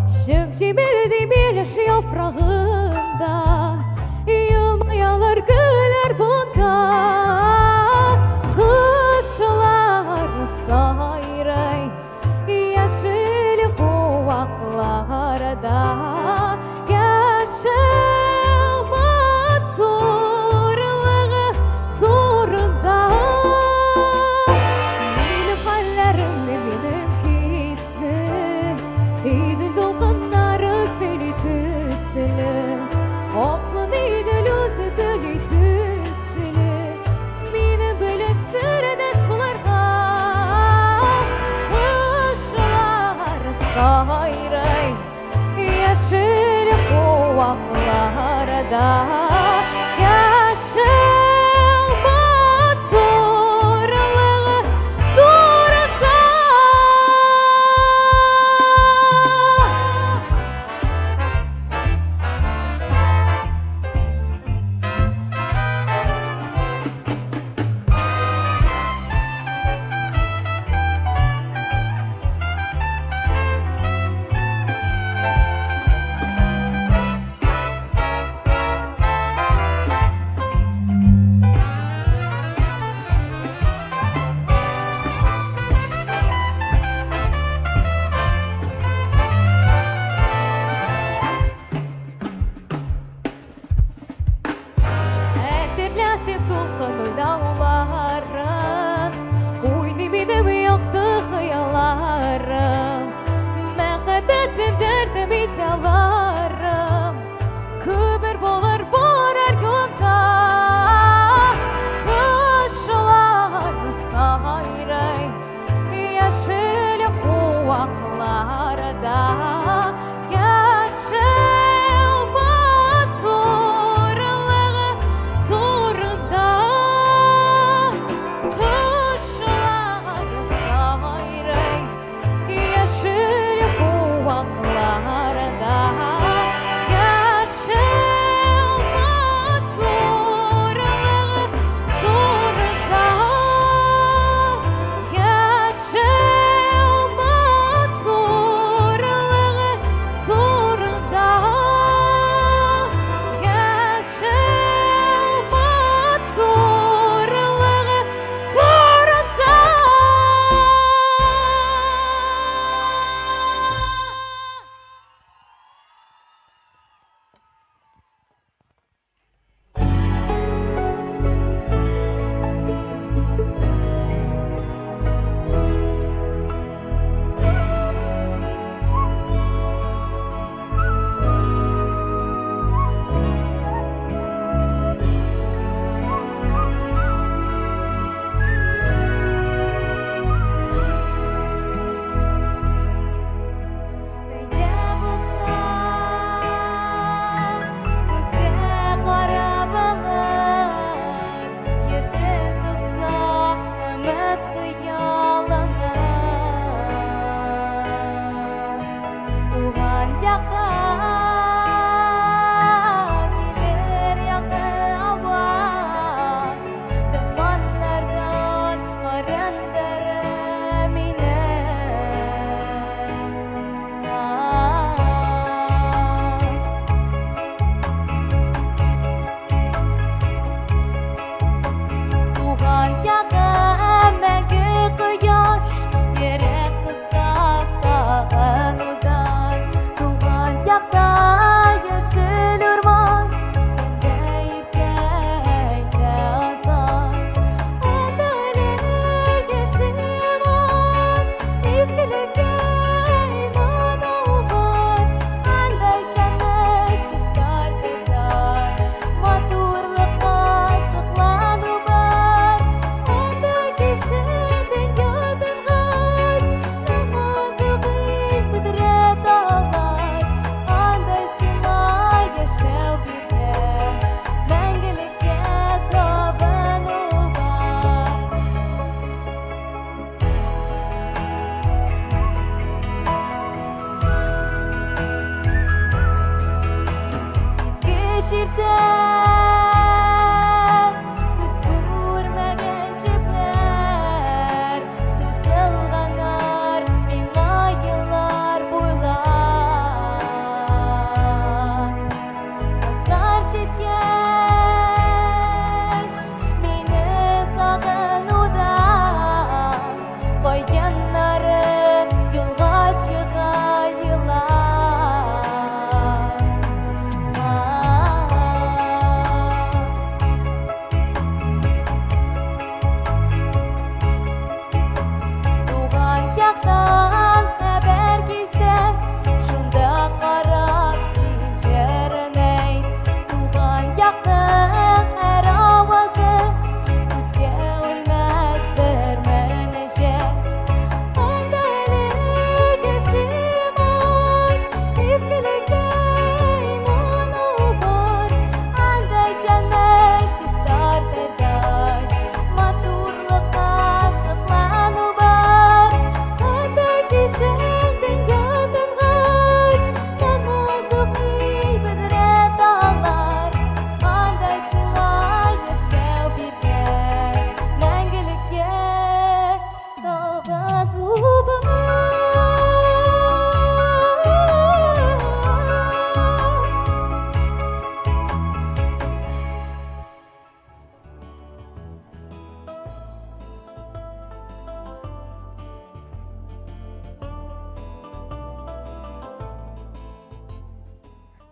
Чык җимелди миләш яфрагында, Елмаялар гөлләр бунда. Кошлар сайрый яшел куакларда, Яшәү матурлыгы турында. Минем хәлләремне, минем хисне Идел дулкыннары сөйли төсле, Аклы Идел үзе тели.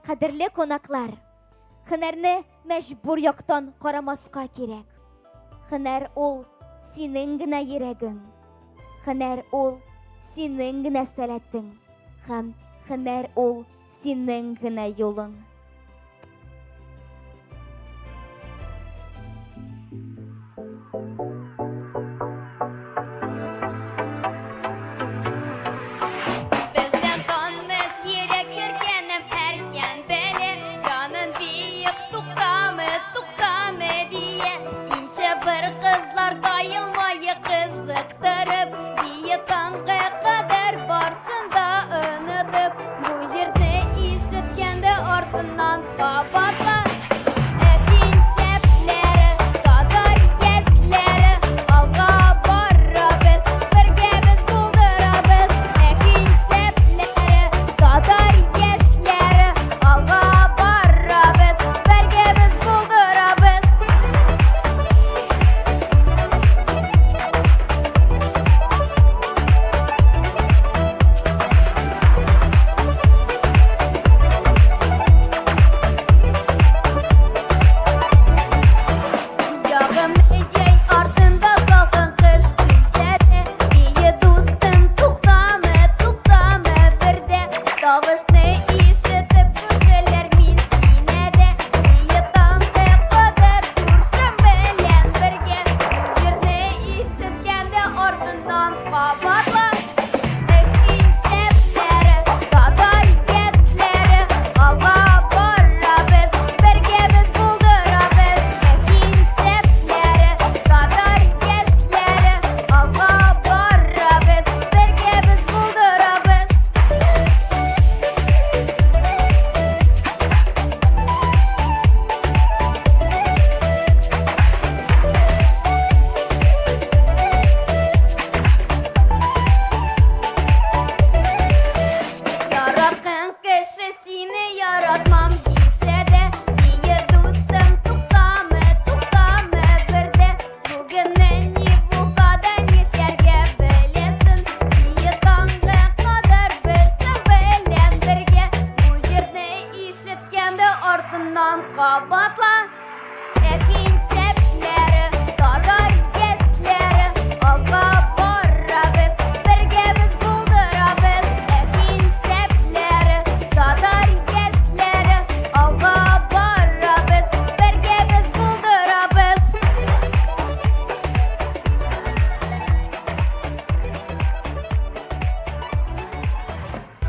Кадерле кунаклар, һөнәрне мәҗбүр яктан карамаска кирәк. Һөнәр ул синең генә йөрәгең. Һөнәр ул синең генә сәләтең һәм һөнәр ул синең генә юлың. Бездән танмас йөрәк йөргәнем әркән бәле Җанын биек туктамы, туктамы дия Инче бер кызлар таелмае кызыктырып Бие таңгы кадәр барсын да онытып Бу җирне ишеткәндә артыннан кабатла Әфин шәпләре, татар яшьләре Алга барабыз, бергә без булдырабыз Әфин шәпләре, татар яшьләре Алга барабыз, бергә без булдырабыз Ягымны җәй артында салкын кыш килсә дә, Бие дустым, туктамы, туктамы бер дә. Тавышны ишетеп күршеләр мин сине дә, Бие таңга кадәр күршем белән бергә. Бу җырны ишеткәндә артыннан кабатла. Әфин шәпләре, татар яшьләре, Алга барабыз, бергә без булдырабыз. Әфин шәпләре, татар яшьләре, Алга барабыз, бергә без булдырабыз. Яраткан кеше сине яратмам дисә дә, Бие дустым, туктамы, туктамы бер дә. Бүген ни булса да нишләргә беләсең, Бие таңга кадәр берсең белән бергә. Бу җырны ишеткәндә артыннан кабатла. Әфин шәпләре, татар яшьләре, Алга барабыз, бергә без булдырабыз. Әфин шәпләре, татар яшьләре, Алга барабыз, бергә без булдырабыз.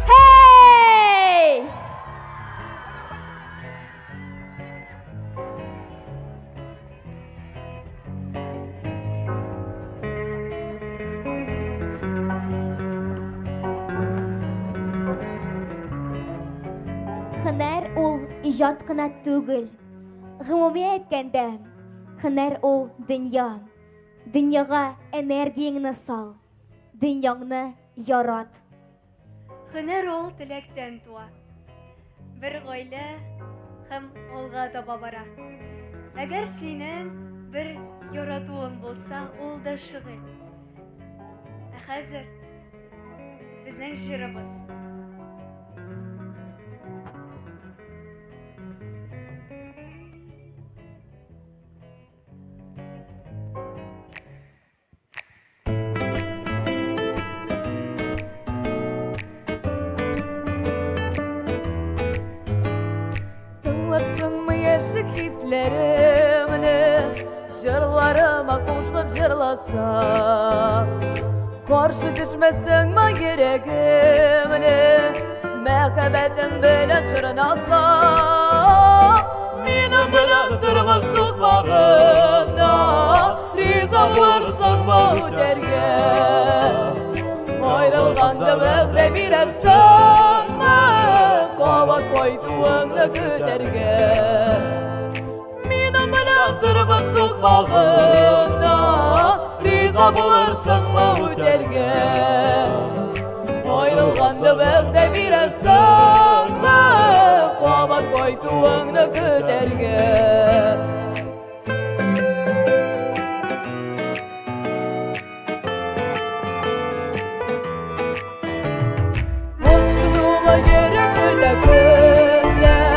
Hey! Һөнәр ул иҗат кына түгел. Гомуми әйткәндә, һөнәр ул дөнья. Дөньяга энергияңне сал. Дөньяңны ярат. Һөнәр ул теләктән туа. Бер гаилә һәм алга таба бара. Әгәр синең бер яратуың булса, ул да шөгыль. Ә хәзер безнең җырыбыз. Тыңлапсыңмы яшьлек хисләремне, Җырларыма кушылып җырласам. Каршы төшмәсеңме йөрәгемне, Мәхәббәтем белән чорнасам. Минем белән тормыш сукмагына Риза булырсыңмы үтәргә? Айрылганда вәгъдә бирерсеңме, Кабат кайтуыңны көтәргә? Минем белән тормыш сукмагына Риза булырсыңмы үтәргә? Айрылганда вәгъдә бирәсеңме, Кабат кайтуыңны көтәргә? Ачылула йөрәк көтә көннәр.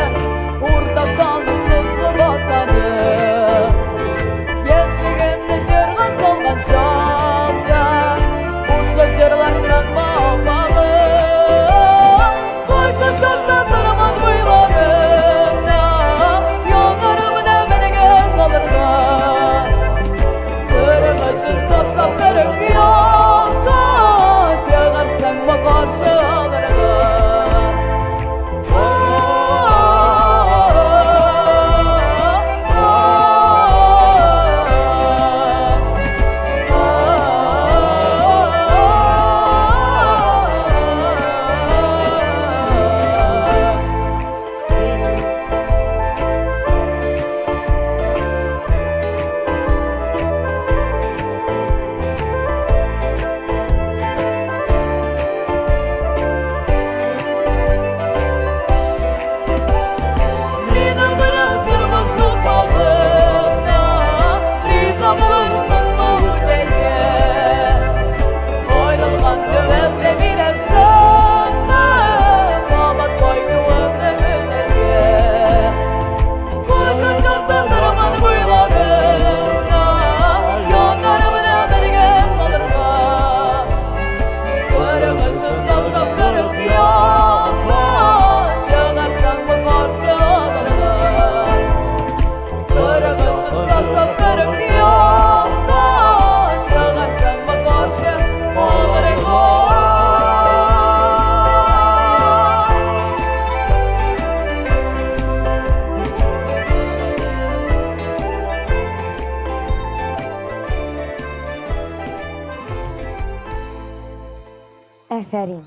Афәрин.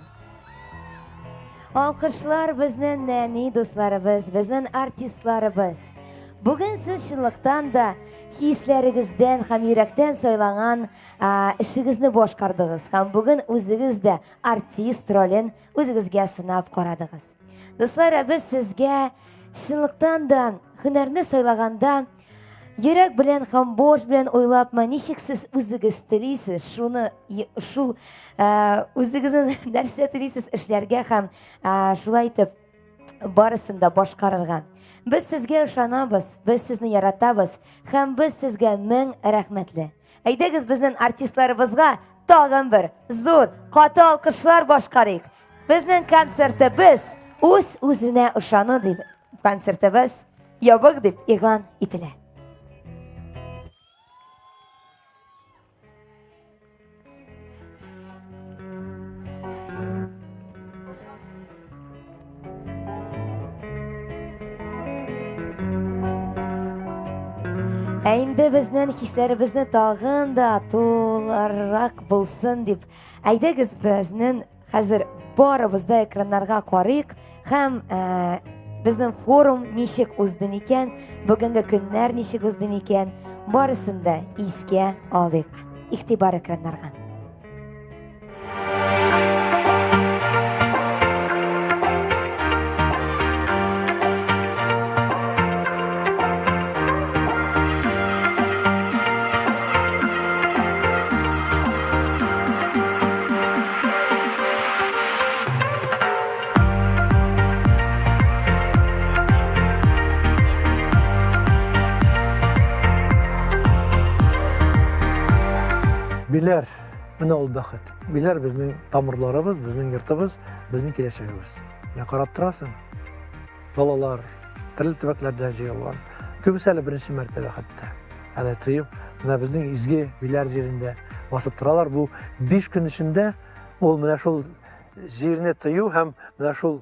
Алкышлар безнең нәни дусларыбыз, безнең артистларыбыз. Бүген сез чынлыктан да хисләрегездән һәм йөрәктән сайланган эшегезне башкардыгыз һәм бүген үзегез дә артист ролен үзегезгә сынап карадыгыз. Дуслар, ә без сезгә чынлыктан да һөнәрне сайлаганда Йөрәк белән һәм баш белән уйлапмы, ничек сез үзегез телисез, шуны шул үзегезнең нәрсә телисез эшләргә һәм шулай итеп барысын да башкарырга. Без сезгә ышанабыз, без сезне яратабыз һәм без сезгә мең рәхмәтле. Әйдәгез безнең артистларыбызга тагын бер зур каты алкышлар башкарыйк. Безнең концертыбыз үз-үзенә ышану дип концертыбыз ябык дип игълан ителә. Ә инде безнең хисләребезне тагын да тулырак булсын дип, әйдәгез безнең Хәзер барыбыз да экраннарга карыйк һәм ә, безнең форум ничек узды микән, бүгенге көннәр ничек узды микән, барысын да искә алыйк. Игътибар экраннарга. Биләр, менә ул бәхет. Биләр безнең тамырларыбыз, безнең йортыбыз, безнең киләчәгебез. Менә карап торасың, балалар төрле төбәкләрдән җыелган. Күбесе әле беренче мәртәбә хәтта. Әле тоеп, менә безнең изге Биләр җирендә басып торалар. Бу 5 көн эчендә ул менә шул җирне тою һәм менә шул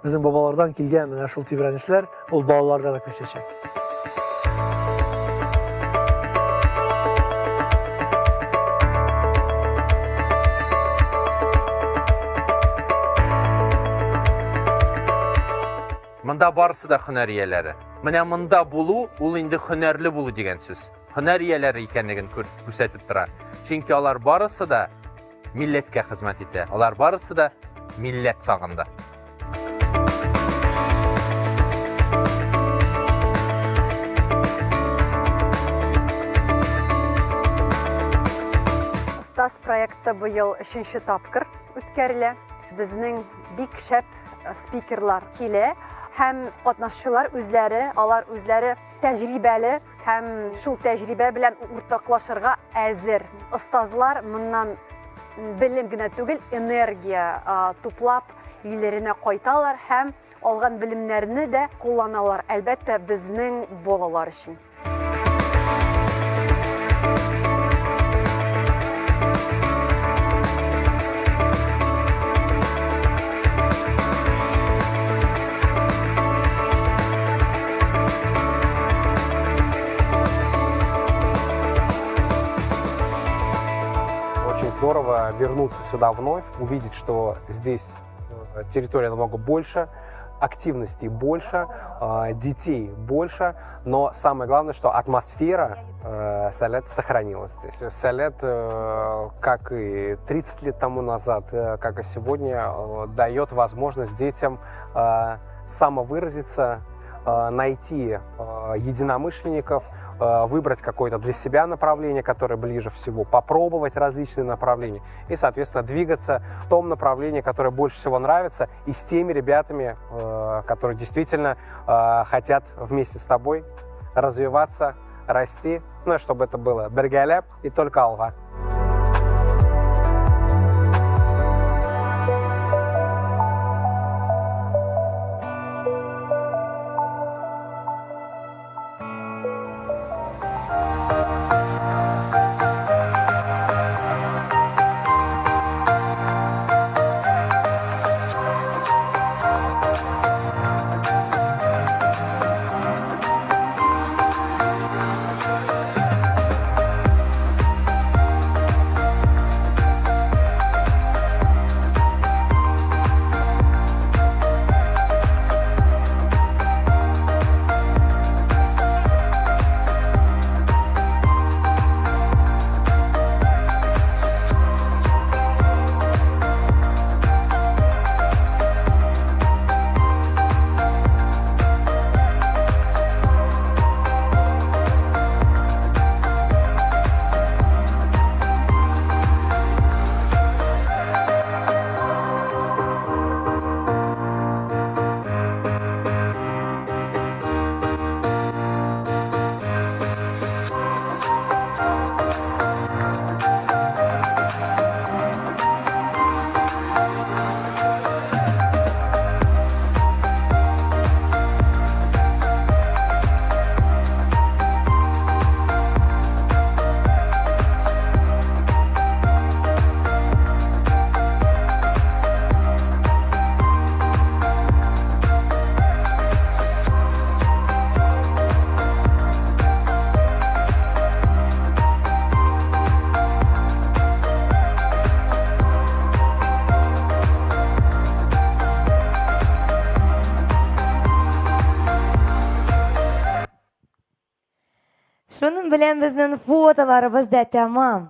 безнең бабалардан килгән менә шул тибрәнешләр ул балаларга да күчәчәк. Монда барысы да һөнәр ияләре. Менә монда булу, ул инде һөнәрле булу дигән сүз. Һөнәр ияләре икәнлеген күрсәтеп тора. Чөнки алар барысы да милләткә хезмәт итә. Алар барысы да милләт сагында. Остаз проекты быел өченче тапкыр үткәрелә. Безнең бик шәп спикерлар килә һәм катнашучылар үзләре, алар үзләре тәҗрибәле һәм шул тәҗрибә белән уртаклашырга әзер. Остазлар моннан белем генә түгел, энергия туплап өйләренә кайталар һәм алган белемнәрне дә кулланалар, әлбәттә, безнең балалар өчен. Очень здорово вернуться сюда вновь, увидеть, что здесь территория намного больше, активностей больше, детей больше, но самое главное, что атмосфера Сэлэт сохранилась здесь. Сэлэт, как и 30 лет тому назад, как и сегодня, дает возможность детям самовыразиться, найти единомышленников, выбрать какое-то для себя направление, которое ближе всего, попробовать различные направления и, соответственно, двигаться в том направлении, которое больше всего нравится, и с теми ребятами, которые действительно хотят вместе с тобой развиваться, расти, ну и чтобы это было бергәләп и только алга. Шуның белән безнең фотоларыбыз да тәмам.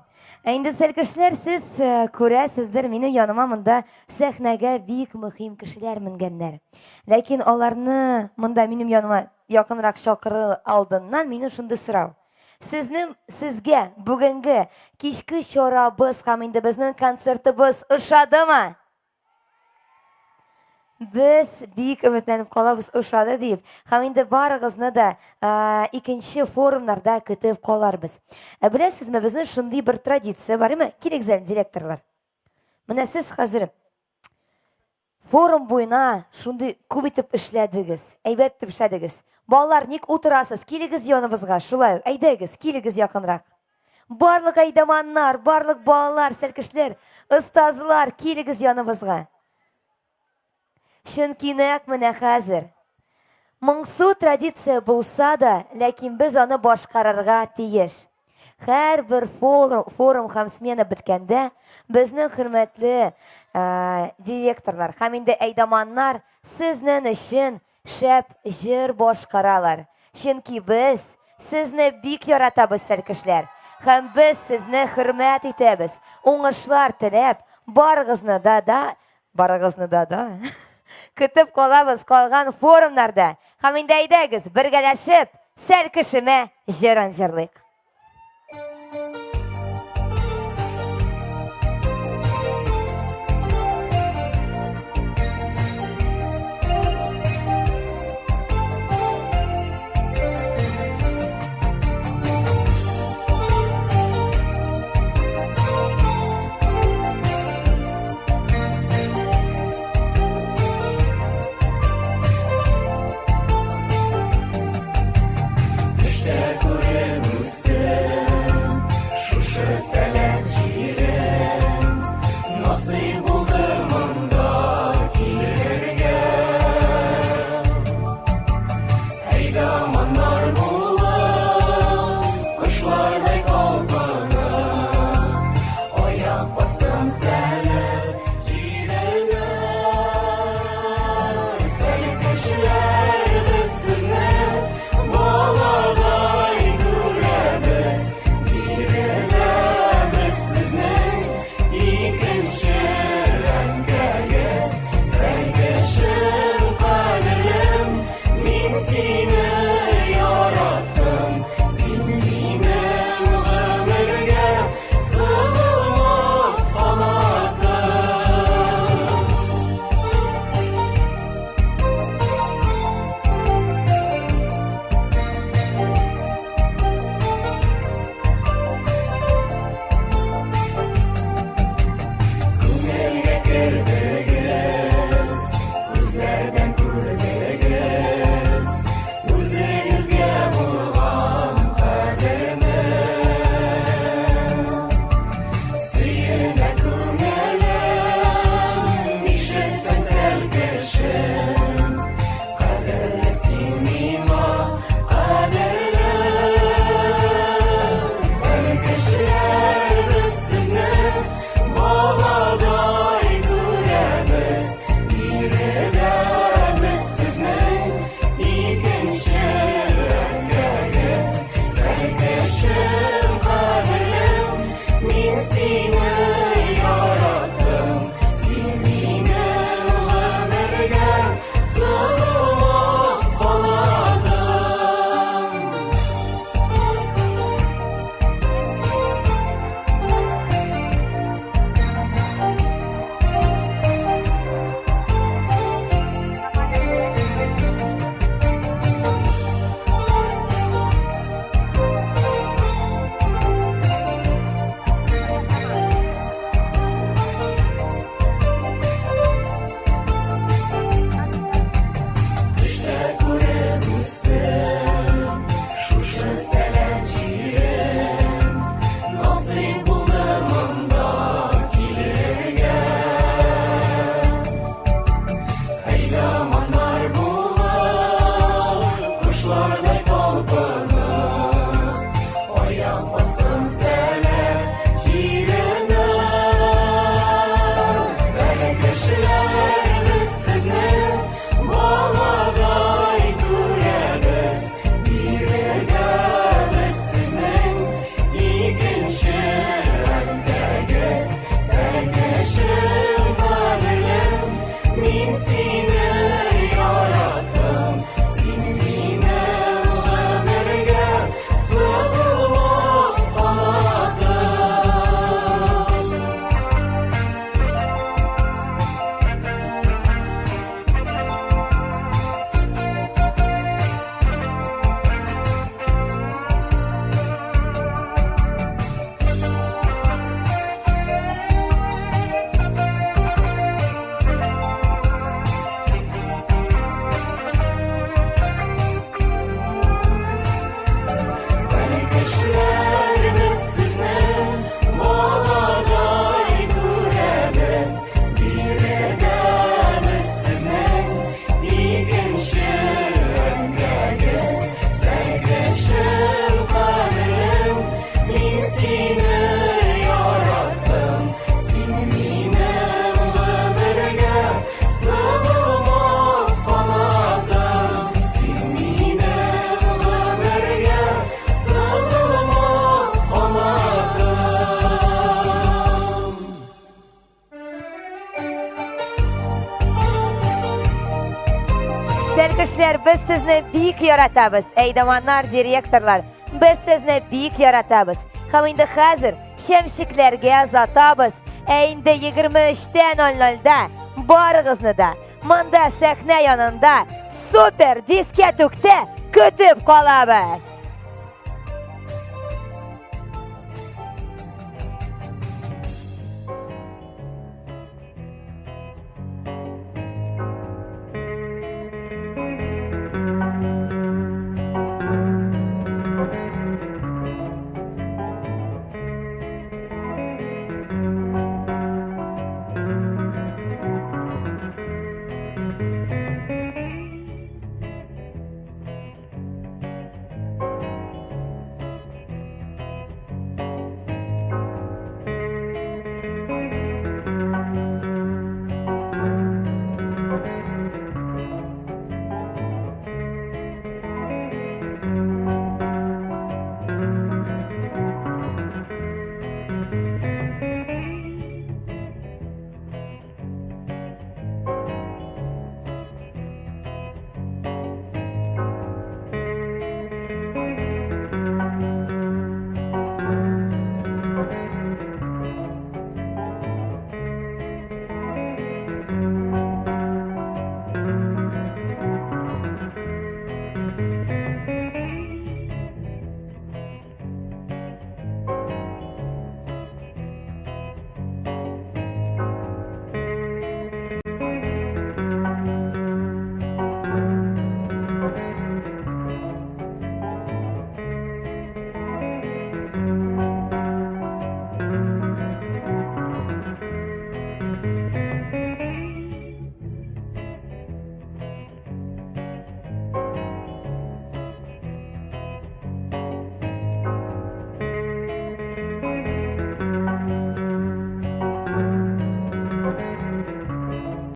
Ә инде сәлкешләр сез э, күрәсездер, минем яныма монда сәхнәгә бик мөһим кешеләр менгәннәр. Ләкин аларны монда минем яныма якынрак чакыру алдыннан минем шундый сорау. Сезнең сезгә бүгенге кичке чарабыз һәм инде безнең концертыбыз ошадымы? Без бик өметләнеп калабыз ошады дип. Һәм инде барыгызны да икенче форумнарда көтеп каларбыз. Ә беләсезме, безнең шундый бер традиция бар, әйме? Килегез әле, директорлар. Менә сез хәзер форум буена шундый күп итеп эшләдегез, әйбәт итеп эшләдегез. Балалар, ник утырасыз? Килегез яныбызга, шулай ук. Әйдәгез, килегез якынрак. Барлык әйдаманнар, барлык балалар, сәлкешләр, остазлар, килегез яныбызга. Чөнки нәкъ менә хәзер моңсу традиция булса да, ләкин без аны башкарырга тиеш. Һәрбер форум, форум һәм смена беткәндә безнең хөрмәтле э, директорлар һәм инде әйдаманнар сезнең өчен Шәп җыр башкаралар. Чөнки без сезне бик яратабыз, сәлкешләр. Һәм без сезне хөрмәт итәбез. Уңышлар теләп, барыгызны да да, барыгызны да да көтеп калабыз калган форумнарда. Һәм инде әйдәгез, бергәләшеп, сәлкешемә җырын җырлыйк. Төштә күреп үстем. Белгечләр, без сезне бик яратабыз. Әйдаманнар, директорлар, без сезне бик яратабыз. Һәм инде хәзер шәмшекләргә озатабыз. Ә инде 23:00-да барыгызны да монда сәхнә янында супер дискәтүктә көтеп калабыз.